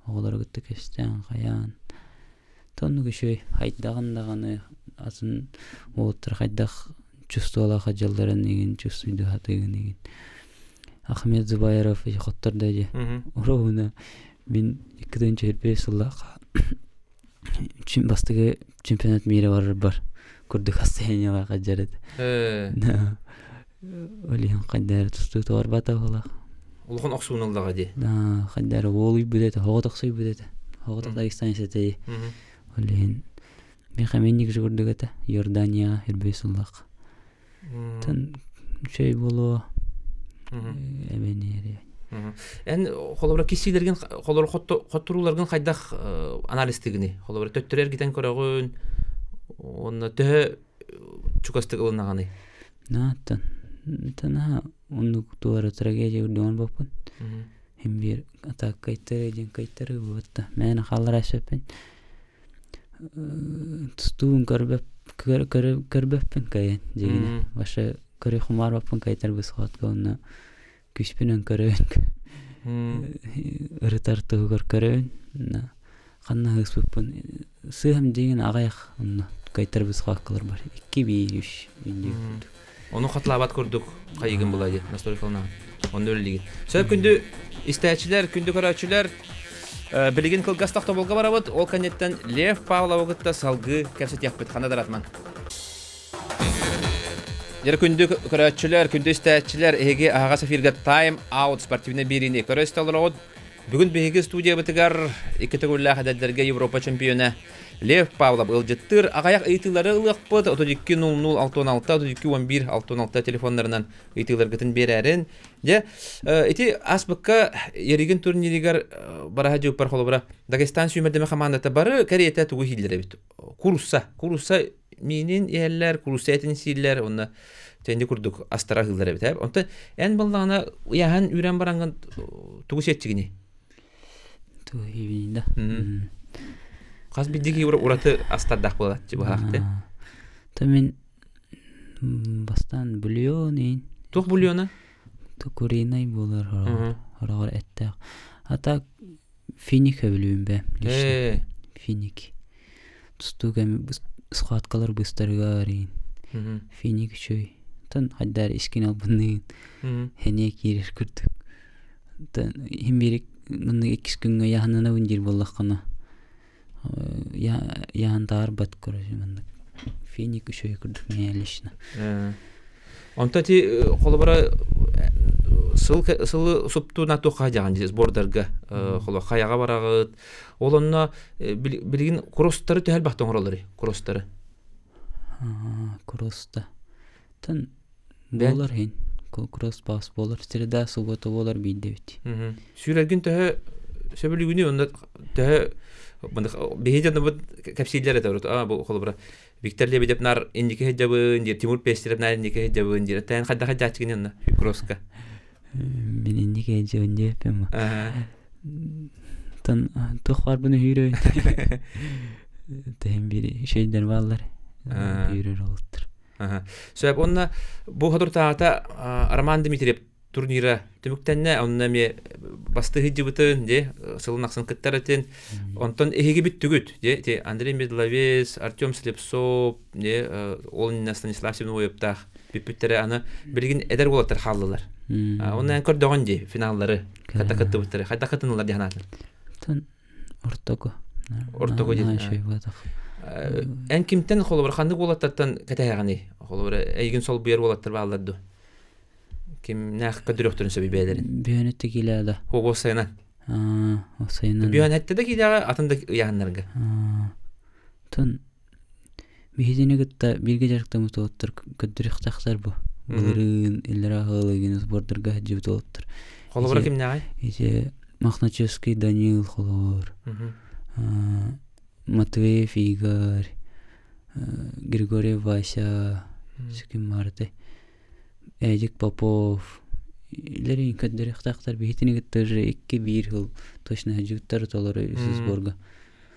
Оҕолору кытта кэпсээн хайаан. Тоннук үчүгэй хайдаҕын даҕаны атын уолаттар хайдах чувстволаах сылдьалларын игин чувствуйду сатыыгын игин. Ахмед Зубайров хоттордо дии. Уруһуна мин 2005 сыллаах бастакы чемпионат мира барар курдук состояниелаах сылдьар этэ. Ол иһин хайда эрэ тустуу туорбата буоллах. Улахан охсууну ыллаҕа дии. Хайда эрэ уолуйбут этэ, хоҕотохсуйбут этэ. Хоҕотох Дагестан этэ. Ол иһин миэхэ эмиэ курдук этэ. Иорданияҕа үрбүй сыллаах. Тан үчүгэй буолуо эбэниэри. Эн холобура киссиилэргин холобура хотторууларгын хайдах анализтыгыный? Холобура төттөрү эргитэн көрөҕүн уонна төһө чугастык ылынаҕыный? Нааттан танаһа оннук туора трагедия үрдүгэр боппун. Хим биир атааккайтары диэн кайтары буотта. Мээнэ хааллара сөппүн. Тустуун көрбөппүн кайын дьигинэ. Башы көрө хумаарбаппын кайтар бысхотка онно күспүнэн көрөбүн. Ырытар туһугар көрөбүн. Ханна ыспыппын сыыһам дигин аҕайах онно кайтар бысхаккалар бар. 2 1 3 инди курдук. Ону хатылаабат курдук хайыгын була ди настойкална. Онно үлэлигин. Сөп күндү истээччилэр, күндү көрөөччүлэр, билигин кылгас тохтобулга барабыт. Ол кэнниттэн Лев Павловы кытта салгыы кэпсэтиэхпит. Хана даратман. Дьэ күндү көрөөччүлэр, күндү истээччилэр, эһиги аһаҕас эфиргэ Time Out спортивнай биэриини көрө истэ олороҕут. Бүгүн биһиги студиябытыгар икки төгүллээх эдэрдэргэ Европа чемпиона Лев Павлов ыалдьыттыыр. Аҕыйах ыйытыылары ылыахпыт. 32 00 66 32 11 66 телефоннарынан ыйытыыларгытын биэрээрин. Дьэ, ити ааспыкка Еригин турниригар бараһа дьыппар холобура Дагестан сүүмэрдэмэ хамаандата бары кэриэтэ тугу иһиллэр эбит. Курусса. Курусса миинин иһэллэр, курусса этин сииллэр, уонна тенди курдук астара ыһыллар эбит. Онтон эн баллаҕына ыйаһан үүрэн бараҥҥын тугу сиэччигиний? Тугу иһибиний да? Хас биирдии ураты астардаах буолааччы быһаахты. То мин бастаан бульон иин. Туох бульона? Куриный буолар хороҕор эттээх. А так финик сөбүлүүм бэ лично. Финик. Тустуу кэми схваткалар быстарыгар иин. Финик үчүгэй. Тон хайдаар искин албынныын хэние киирэр курдук. Иһин биир маннык иккис күҥҥэ яһананабын диир буоллаххына яһан таарбат короче маннык финик үчүгэй курдук миэхэ лично. Онто ити холобура сыл сылы суптуна туохха дьаҕан сбордарга холо хайаҕа бараҕыт ол онно билигин кросстары төһө элбэхтэ оҥороллорый кросстары Кросста тан буолар иһин кросс паас буолар среда суббота буолар биирдэбит. Сүүрэргин төһө сөбүлүүгүнүй онно төһө биһи дьоннобут кэпсииллэр этэ а бу холобура Виктор Лебедев нар инники сылдьабын диир Тимур Пестерев нар инники сылдьабын диир тээн хайдах сылдьааччыгын онно кросска Мин инники сылдьабын диэппин Тан туох баарбын өһүүрөйүн тэһин биир үчүгэйдэр бааллар үүрэр олуттар. Сөп онно бу хотуртааҕыта Роман Дмитриев турнира түмүктэннэ онно эмиэ бастыы сылдьыбытын дии сылын ахсын кыттар этин онтон эһиги бүттүгүт дии ити Андрей Медловец Артем Слепцов дии ол иннинэ Станислав Семеновтаах бүппүттэрэ аны билигин эдэр уолаттар хааллылар онно эн көрдөҕүн дии финаллары хайдах кыттыбыттары хайдах кытыннылар дии санаатын Тон ортоку ортоку дии эн кимтэн холобур ханнык уолаттартан кэтэһэҕиний холобур эйигин солбуйар уолаттар бааллар дуо Кимнээх көдүрүөхтэрин сөбүй бэйэлэрин? Бүөнөттө киилээда. Уопсайынан. Уопсайынан. Бүөнөттө да киилээҕэ атын да ыйааһыннарга. Тон биһигини кытта бииргэ дьарыктаммыт уолаттар көдүрүөхтээхтэр бу. Былырыын иллэрээ аһылыгын сбордарга сылдьыбыт уолаттар. Холобура кимнээҕий? Ити Мохначевский Данил холобур. Матвеев Игорь, Григорьев Вася, ким баарытай? Эдик Попов илэрин көрдөрүөхтаахтар биһитини кытта уже 2-1 сыл точно сылдьыбыттар толору сборга.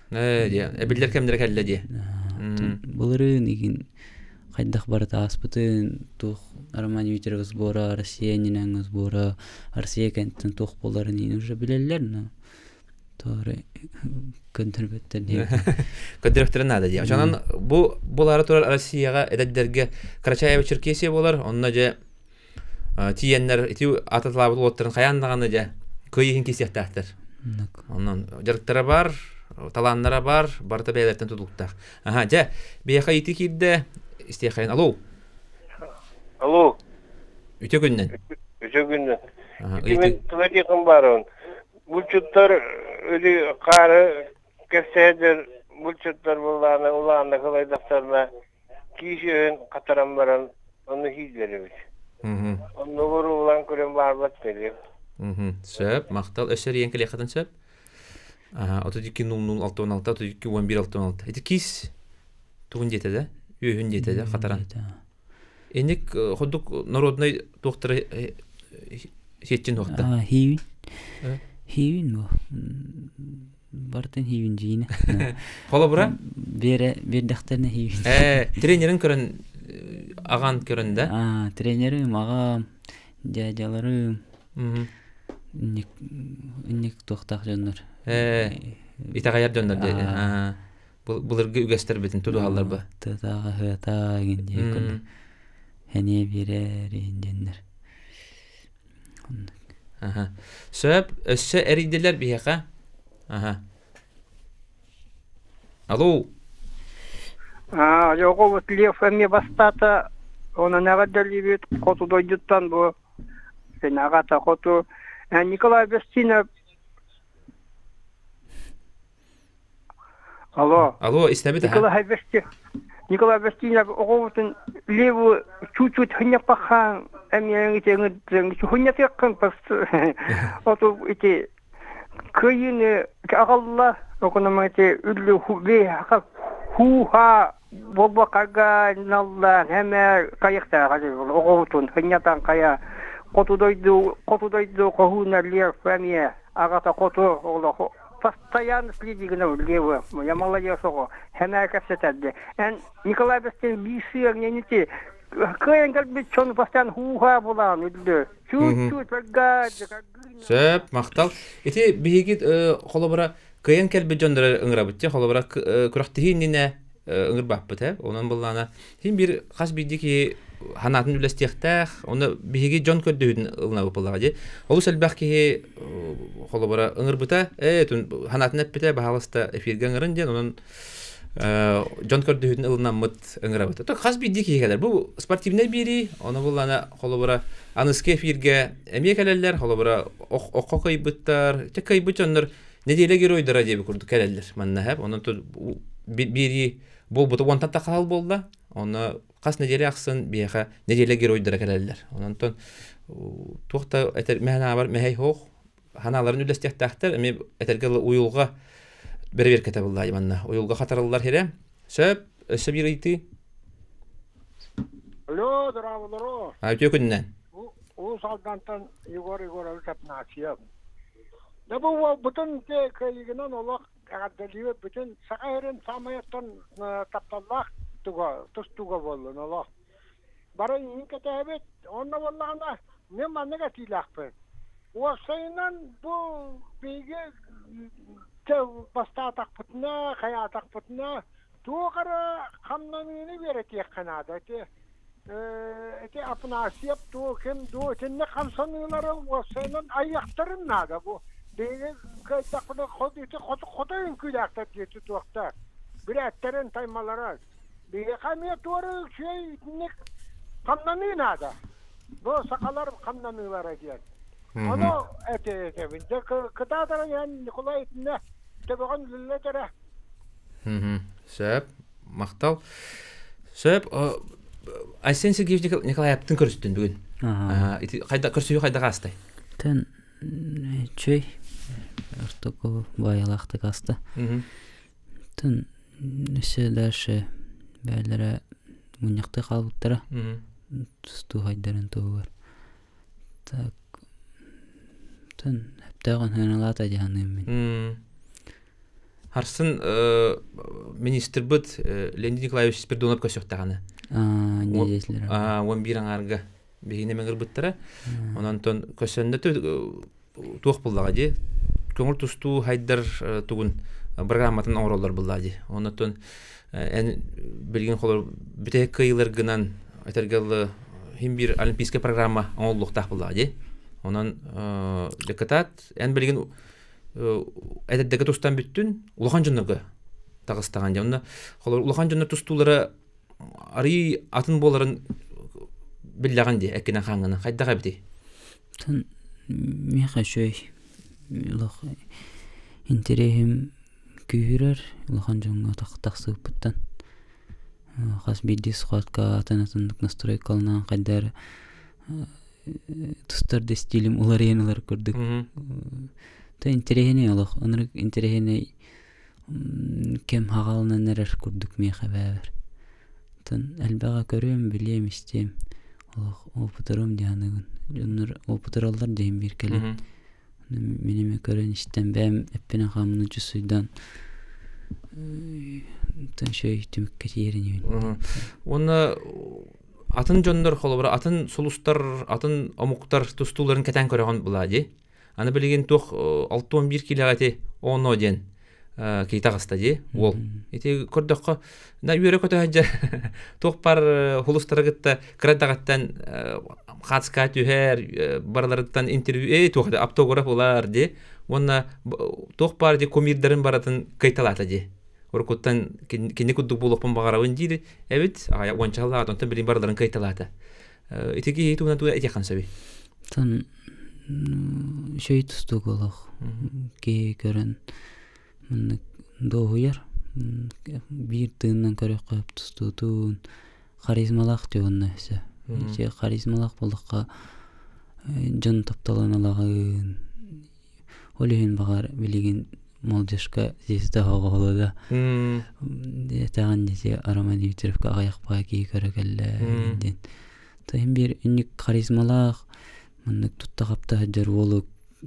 Ээ диэ эбиллэр кэмнэрэ кэллэ диэ. Былырыын игин хайдах барыта ааспытын туох Роман Дмитриев сбора, Россия иннинээҥҥи сбора, Россия кэнниттэн туох буоларын иин уже билэллэр но Тоҕо көрдөрбөттөр диэн. Көрдөрөхтөрө наада дии. Онон бу булаары турар Россияҕа эдэрдэргэ Карачаево-Черкесия буолар. Онно дьэ Тиийэннэр ити ататылаабыт уолаттарын хайаан даҕаны дьэ кыайыһын кисиэхтээхтэр. Онон дьарыктара бар, талааннара бар, барыта бэйэлэриттэн тутулуктаах. Аха, дьэ, биһиэхэ ити киирдэ, истиэхэйин. Алло. Алло. Үтө күннэн. Үтө күннэн. Ити мен туга диэхин баарыбын. Булчуттар өлү хаары кэпсээдэр булчуттар буллаана улаанна кылайдахтарына киис өһүн хатаран баран ону иһииллэр эбит. Оннугар улаан көрөн баарбат кэлиэм. Сөп, махтал. Өссө эрийэн кэлиэххитин сөп. 32 00 66 32 11 66. Ити киис тугун диэтэ да? Үөһүн диэтэ да хатаран. Инник ходук народнай туохтары сиэтчин туохта? Хиивин. Хиивин бу. Бартын хиивин жиine. Холобура? Бере бердехтерне хиивин. Тренерин көрөн аҕан көрөн да? А, тренерим, аҕам, дядяларым. Инник инник туохтаах дьоннор. Итэҕэйэр дьоннор дии. Былыргы үгэстэрбитин тутуһаллар ба. Тытааҕа хыата гин дии курдук. Эниэ биэрэр иһин диэннэр. Аха. Сөп, өссө эрийдилэр биһиэхэ. Аха. Алло. Йоҕобут Лев эмиэ бастаата, онон эҕэрдэлиибит хоту дойдуттан бу аҕата хоту Николай Бестинов. Алло. Алло, истэбит Николай Бестинов. Николай Бестинов оҕобутун Леву чуть-чуть хынньаппахаан эмиэ хынньатыаххын оту ити кыайыыны аҕалла оконома ити үллү хуу-хаа буолбаккарга наллаан эмэ хайыктааҕа оҕобутун хынньатан хайа хоту дойду хоту дойду хоһууна Лев эмиэ аҕата хоту олох постоянно следи гына Левы я молодец оҕо хэмээ кэпсэтэрди эн Николай Бестин биир сыаҥ кыайан кэлбит дьону постоянно хуу-хаа булаан үллү чуть-чуть Сөп, махтал. Ити биһиги холобура кыайан кэлбит дьоннору ыҥырабыт те холобура күрэхтэһии иннинэ ыҥырбаппыт э онон быллаана син биир хас биирдии киһи ханаатын үллэстиэхтээх оны биһиги дьон көрдөһүүтүн ылынабыт буоллаҕа дии олус элбэх киһи холобура ыҥырбыта э ханаатын эппитэ баһаалыста эфиргэ ыҥырын диэн онон дьон көрдөһүүтүн ылынаммыт ыҥырабыт. Хас биирдии киһи кэлэр. Бу спортивнай биэрии, ону буллана холобура аныскы эфиргэ эмиэ кэлэллэр, холобура окко кыайбыттар, те кыайбыт дьоннор неделя геройдара диэби курдук кэлэллэр манна хэп. Онон биэрии буолбута уонтан тахаал буолла. Онно хас неделя ахсын биһиэхэ неделя геройдара кэлэллэр. Онон туох да этэр мэһэн мэһэй хоох ханааларын үллэстиэхтээхтэр эмиэ этэргэ уйулҕа бэрэбиэркэтэ буллаа манна уйулҕа хатарыллар хирэ сөп өссө биир ыйытыы Алло, здравствуйте. А үтүө күнүнэн. Уус Алдантан Егор Егорович Апнасьев. Да бу уолбутун те кыайыгынан олох эҕэрдэлиибит бүтүн Саха сирин саамайыттан тапталлаах туга тустууга буоллун олох. Бары иһин кэтэһэбит. Онно буоллаҕына мин маннык этиилээхпин. Уопсайынан бу биһиги бастаатахпытына, хайаатахпытына туох эрэ хамнаныыны үөрэтиэххэ наада. Ити ити Афанасьев дуу, ким дуу итинник хамсаныылары уопсайынан айыахтарын наада. Бу биһиги кыайдахпытына ити хотой үҥкүүлээхтэр диэти туохта. Бүрээттэрин таймалара Биһиэхэ эмиэ туора үчүгэй итинник хамнаныы наада. Бу сахалар хамнаныылара диэн. Ону этэбин. Дьэ кытаатара иһэн Николай итиннэ төбөҕүн үллэтэрэ. Сөп. Махтал. Сөп. Айсен Сергеевич Николаевтын көрүстүн бүгүн. Ити хайда көрсүһүү хайдах аастай? Тэн үчүгэй ортоку баайалаахтык ааста. Тын өссө дальше бээлэрэ мунньахтыы хаалбыттара тустууһайдарын туһугар. Так тын өптөөҕүн сыаналаата дии саныым мин. Харсын министрбыт Леонид Николаевич Спиридонов көрсүөхтэҕинэ. 11 аҥаарга биһигини ыҥырбыттара. Онон көрсөннө туох буллаҕа дии көҥүл тустуу хайдар тугун программатын оҥороллор буллаа дии оннуттан эн билигин холор бүтэһик кыайыыларгынан этэргэ дылы Хим бир олимпийская программа оҥоллуохтаах буоллаҕа дии. Онон дьокутаат эн билигин эдэрдэргэ тустан бүттүн, улахан дьоннорго таҕыстаҕын дии. Онно улахан дьоннор тустуулара арыый атын буоларын биллэҕин дии, эккинэн хааҥҥынан. Хайдах эбитий? Тан миэхэ үчүгэй олох интэриэһим күүһүрэр улахан дьоҥҥо тахсыбыппыттан хас биирдии схватка атын-атыннык настройкаланаан хайда эрэ тустар да стилим уларыйан ылар курдук то интэриэһинэй олох ынырык интэриэһинэй кэм хаҕаланан эрэр курдук миэхэ бээбэр оттон элбэҕи көрүөм билиэм истиэм олох опытырым дии саныыбын дьоннор опытыраллар диэн биир кэлин мин эмиэ көрөн истэн бэйэм эппинэн хааммын чувствуйдаан үчүгэй түмүккэ тиийэр инибин. Уонна атын дьоннор холобура атын сулустар, атын омуктар тустууларын кэтээн көрөҕүн булаа дии. Аны билигин туох 61 киилэҕэ ити оно диэн киһи таҕыста дии уол. Ити көрдөххө на үөрэ көтө сылдьар туох бар хулустары кытта кыра даҕаттан хаацка түһэр барыларыттан интервью э туох автограф ылар дии уонна туох баар дии кумирдарын барытын кыйталаата дии уруккуттан кини курдук буолуохпун баҕарабын диир эбит уонча сыллаах онтон билин барыларын кыйталаата ити киһи туһунан тугу этиэххин сөбүй Тон үчүгэй тустуук олох киһи көрөн маннык дуоһуйар биир тыынынан көрүөххэ сөп тустуутун харизмалаах дии уонна өссө ити харизмалаах буоллахха дьон тапталын ылаҕын ол иһин баҕар билигин молодежка звезда оҕоло да этэҕин ити Роман Дмитриевка аҕыйах баҕа киһи көрө кэллэ диэн Тыһын биир инник харизмалаах маннык тутта-хапта сылдьар уолу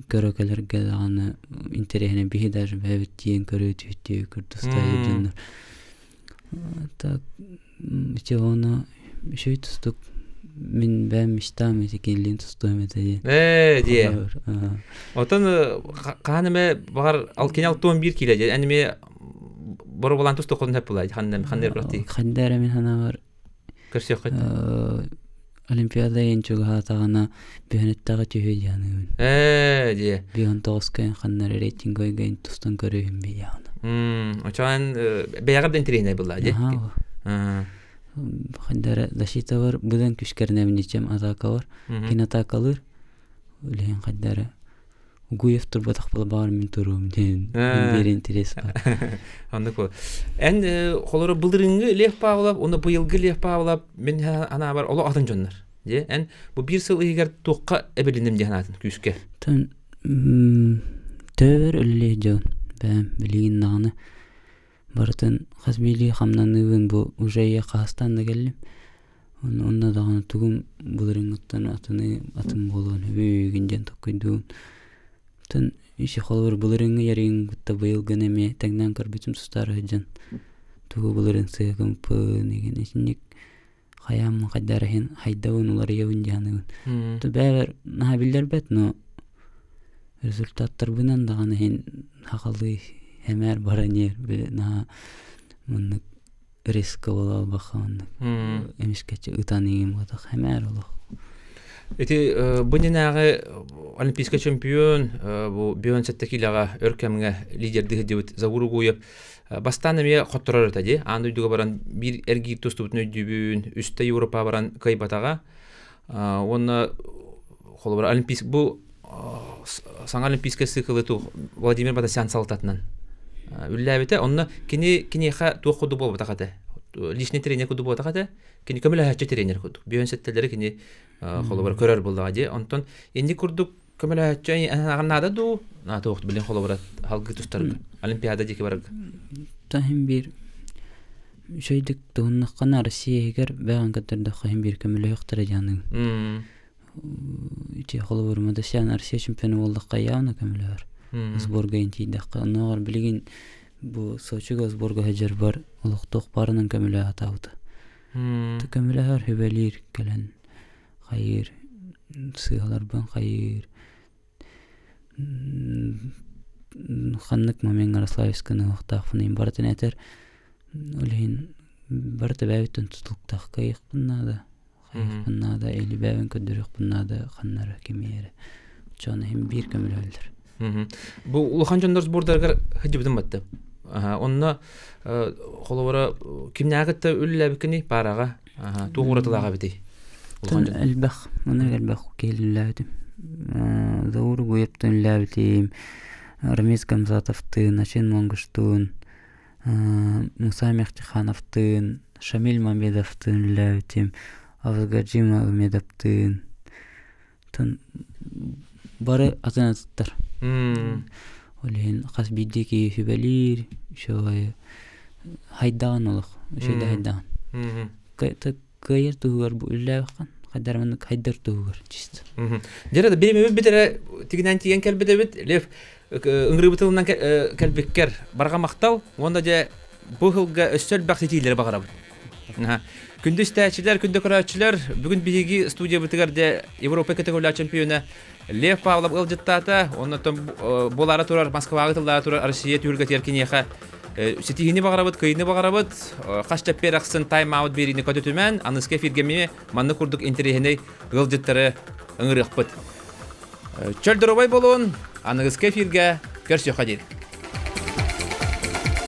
көрө кэлэргэ даҕаны интэриэһинэй биһи даже бэйэбит тиийэн көрүү түһүттүү курдустайы дьоннор так ити ону үчүгэй тустук мин бэйэм мечтам ити кинилиин тустуом этэ диэн ээ диэ отон хаан эмэ баҕар ал кини алтуон биир киилэ диэн эн эмиэ боробулаан тустуоххун сөп буолаа ханна ханна эрэ ханна эрэ мин санаабар Көрсүөххүт. Олимпиада иһин чугаһаатаҕына бүһүнэттэҕи түһүө дии саныыбын. Ээ дии. Биһун тоҕуска ханна эрэ рейтинговыйга тустан көрүөһүм би яҕына. Очоон бэйэҕэр да интэриэһинэй буолла дии. Ханна эрэ защита бар быдан күскэрнэбин ичэм атака бар. Кин атакалыыр. Үлэһин хайда эрэ Гуев турбатах буола мин туруом диэн биир интерес бар. Оннук буол. Эн холоро былырыҥҥы Лев Павлов, уонна быйылгы Лев Павлов мин анаабар олох атын дьоннор. Дьэ, эн бу биир сыл иһигэр туохха эбилинним диэн аатын күүскэ? Тон төбөр үлэлиир дьон бэйэм билигин даҕаны барытын хас биирдии хамнаныыбын бу уже ийэ хаһыстаан да кэллим. Онно даҕаны тугум былырыыҥҥыттан атыны атын буолуон үһү диэн толкуйдуубун. Оттон ити холобур былырыыҥҥы ярыйыҥ кытта быйылгыны эмиэ тэҥнээн көрбүтүм сустаары сылдьан тугу былырыын сыһыгымпын игин итинник хайааммын хайдах эрэ иһин хайдабын уларыйабын дии саныыбын. То бэйэбэр наһаа биллэрбэт, но результаттарбынан даҕаны иһин хахалыы эмээр баран иһэр били наһаа маннык резко буола албахха маннык эмискэччи ытан иҥин буотах эмээр олох. Ити бу иннинээҕи олимпийскай чемпион бу бион сэттэ киилэҕэ өр кэмҥэ лидердии сылдьыбыт Заур Угуев бастаан эмиэ хотторор этэ дии. Аан дойдуга баран биир эргиир тустубутун өйдүүбүн, үстэ Европа баран кыайбатаҕа. Уонна холобура олимпийск бу саҥа олимпийскай циклы Владимир Батасян салалтатынан үллээбитэ. Онно кини киниэхэ туох курдук буолбатах этэ. Личный тренер курдук буолбатах этэ. Кини көмөлөһөөччү тренер курдук. Бүөн сэттэлэри кини холобура көрөр буоллаҕа дии. Онтон инник курдук көмөлөһөөччү анаҕын наада дуу? Наада билин холобура халгыы тустарга. Олимпиада диэки барарга. Таһым биир үчүгэйдик туһуннаххына Россия иһигэр бэҕэн көрдөрдөххө иһин биир көмөлөһүөхтэрэ дианыгын. Ити холобур Мадасян Россия чемпиона буоллахха явно көмөлөһөр. Сборга тиийдэххэ оннооҕор билигин бу Сочига сборга сылдьарбар олохтоох барынан көмөлөһө сатаабыта. Көмөлөһөр, сүбэлиир кэлэн хайыыр, сыыһаларбын хайыыр. Ханнык момеҥҥа Ярославсканы ылыахтаахпын барытын этэр. Ол иһин барыта бэйэбиттэн тутулуктаах кыайыахпын наада. Айыахпын наада, или бэйэбин көрдөрүөхпүн наада ханнара кимиэрэ. Чону иһин биир көмөлөһөллөр. Бу улахан дьоннор сбордарыгар сылдьыбытым батты. Онно холобура кимнээҕи кытта үлэлээбиккиний паараҕа? Туох уратылаах эбитий? Элбэх, маннык элбэх киһи үлэлээбитим. Заур Гуевтан үлэлээбитим, Рамиз Гамзатовтыын, Ачин Монгуштуун, Муса Мехтихановтыын, Шамиль Мамедовтыын үлэлээбитим, Авгаджи Магомедовтыын. Бары атын атыттар. Ол иһин хас биирдии киһи сүбэлиир, үчүгэй хайдаҕын олох, үчүгэй хайдаҕын. Кыайар туһугар бу үллээбэххин, хайдар маннык хайдар туһугар чисто. Дьэ, биримэбит бүтэрэ тигинэн тиийэн кэлбит эбит. Лев, ыҥырыыбытылынан кэлбиккэр барҕа махтал уонна дьэ бу сылга өссө элбэх ситиилэри баҕарабыт. Күндү истээччилэр, күндү көрөөччүлэр, бүгүн биһиги студиябытыгар дьэ Европа категория чемпиона Лев Павлов ыалдьыттаата. Оннотон буолаары турар Москваҕа тыллаары турар Россия түһүлгэтигэр киниэхэ ситиһиини баҕарабыт, кыайыыны баҕарабыт. Хас чэппиэр ахсын тайм-аут биэриини көтүтүмэн, аныгыскы эфиргэ эмиэ маннык курдук интэриэһинэй ыалдьыттары ыҥырыахпыт. Чөл доруобай буолун, аныгыскы эфиргэ көрсүөххэ диэри.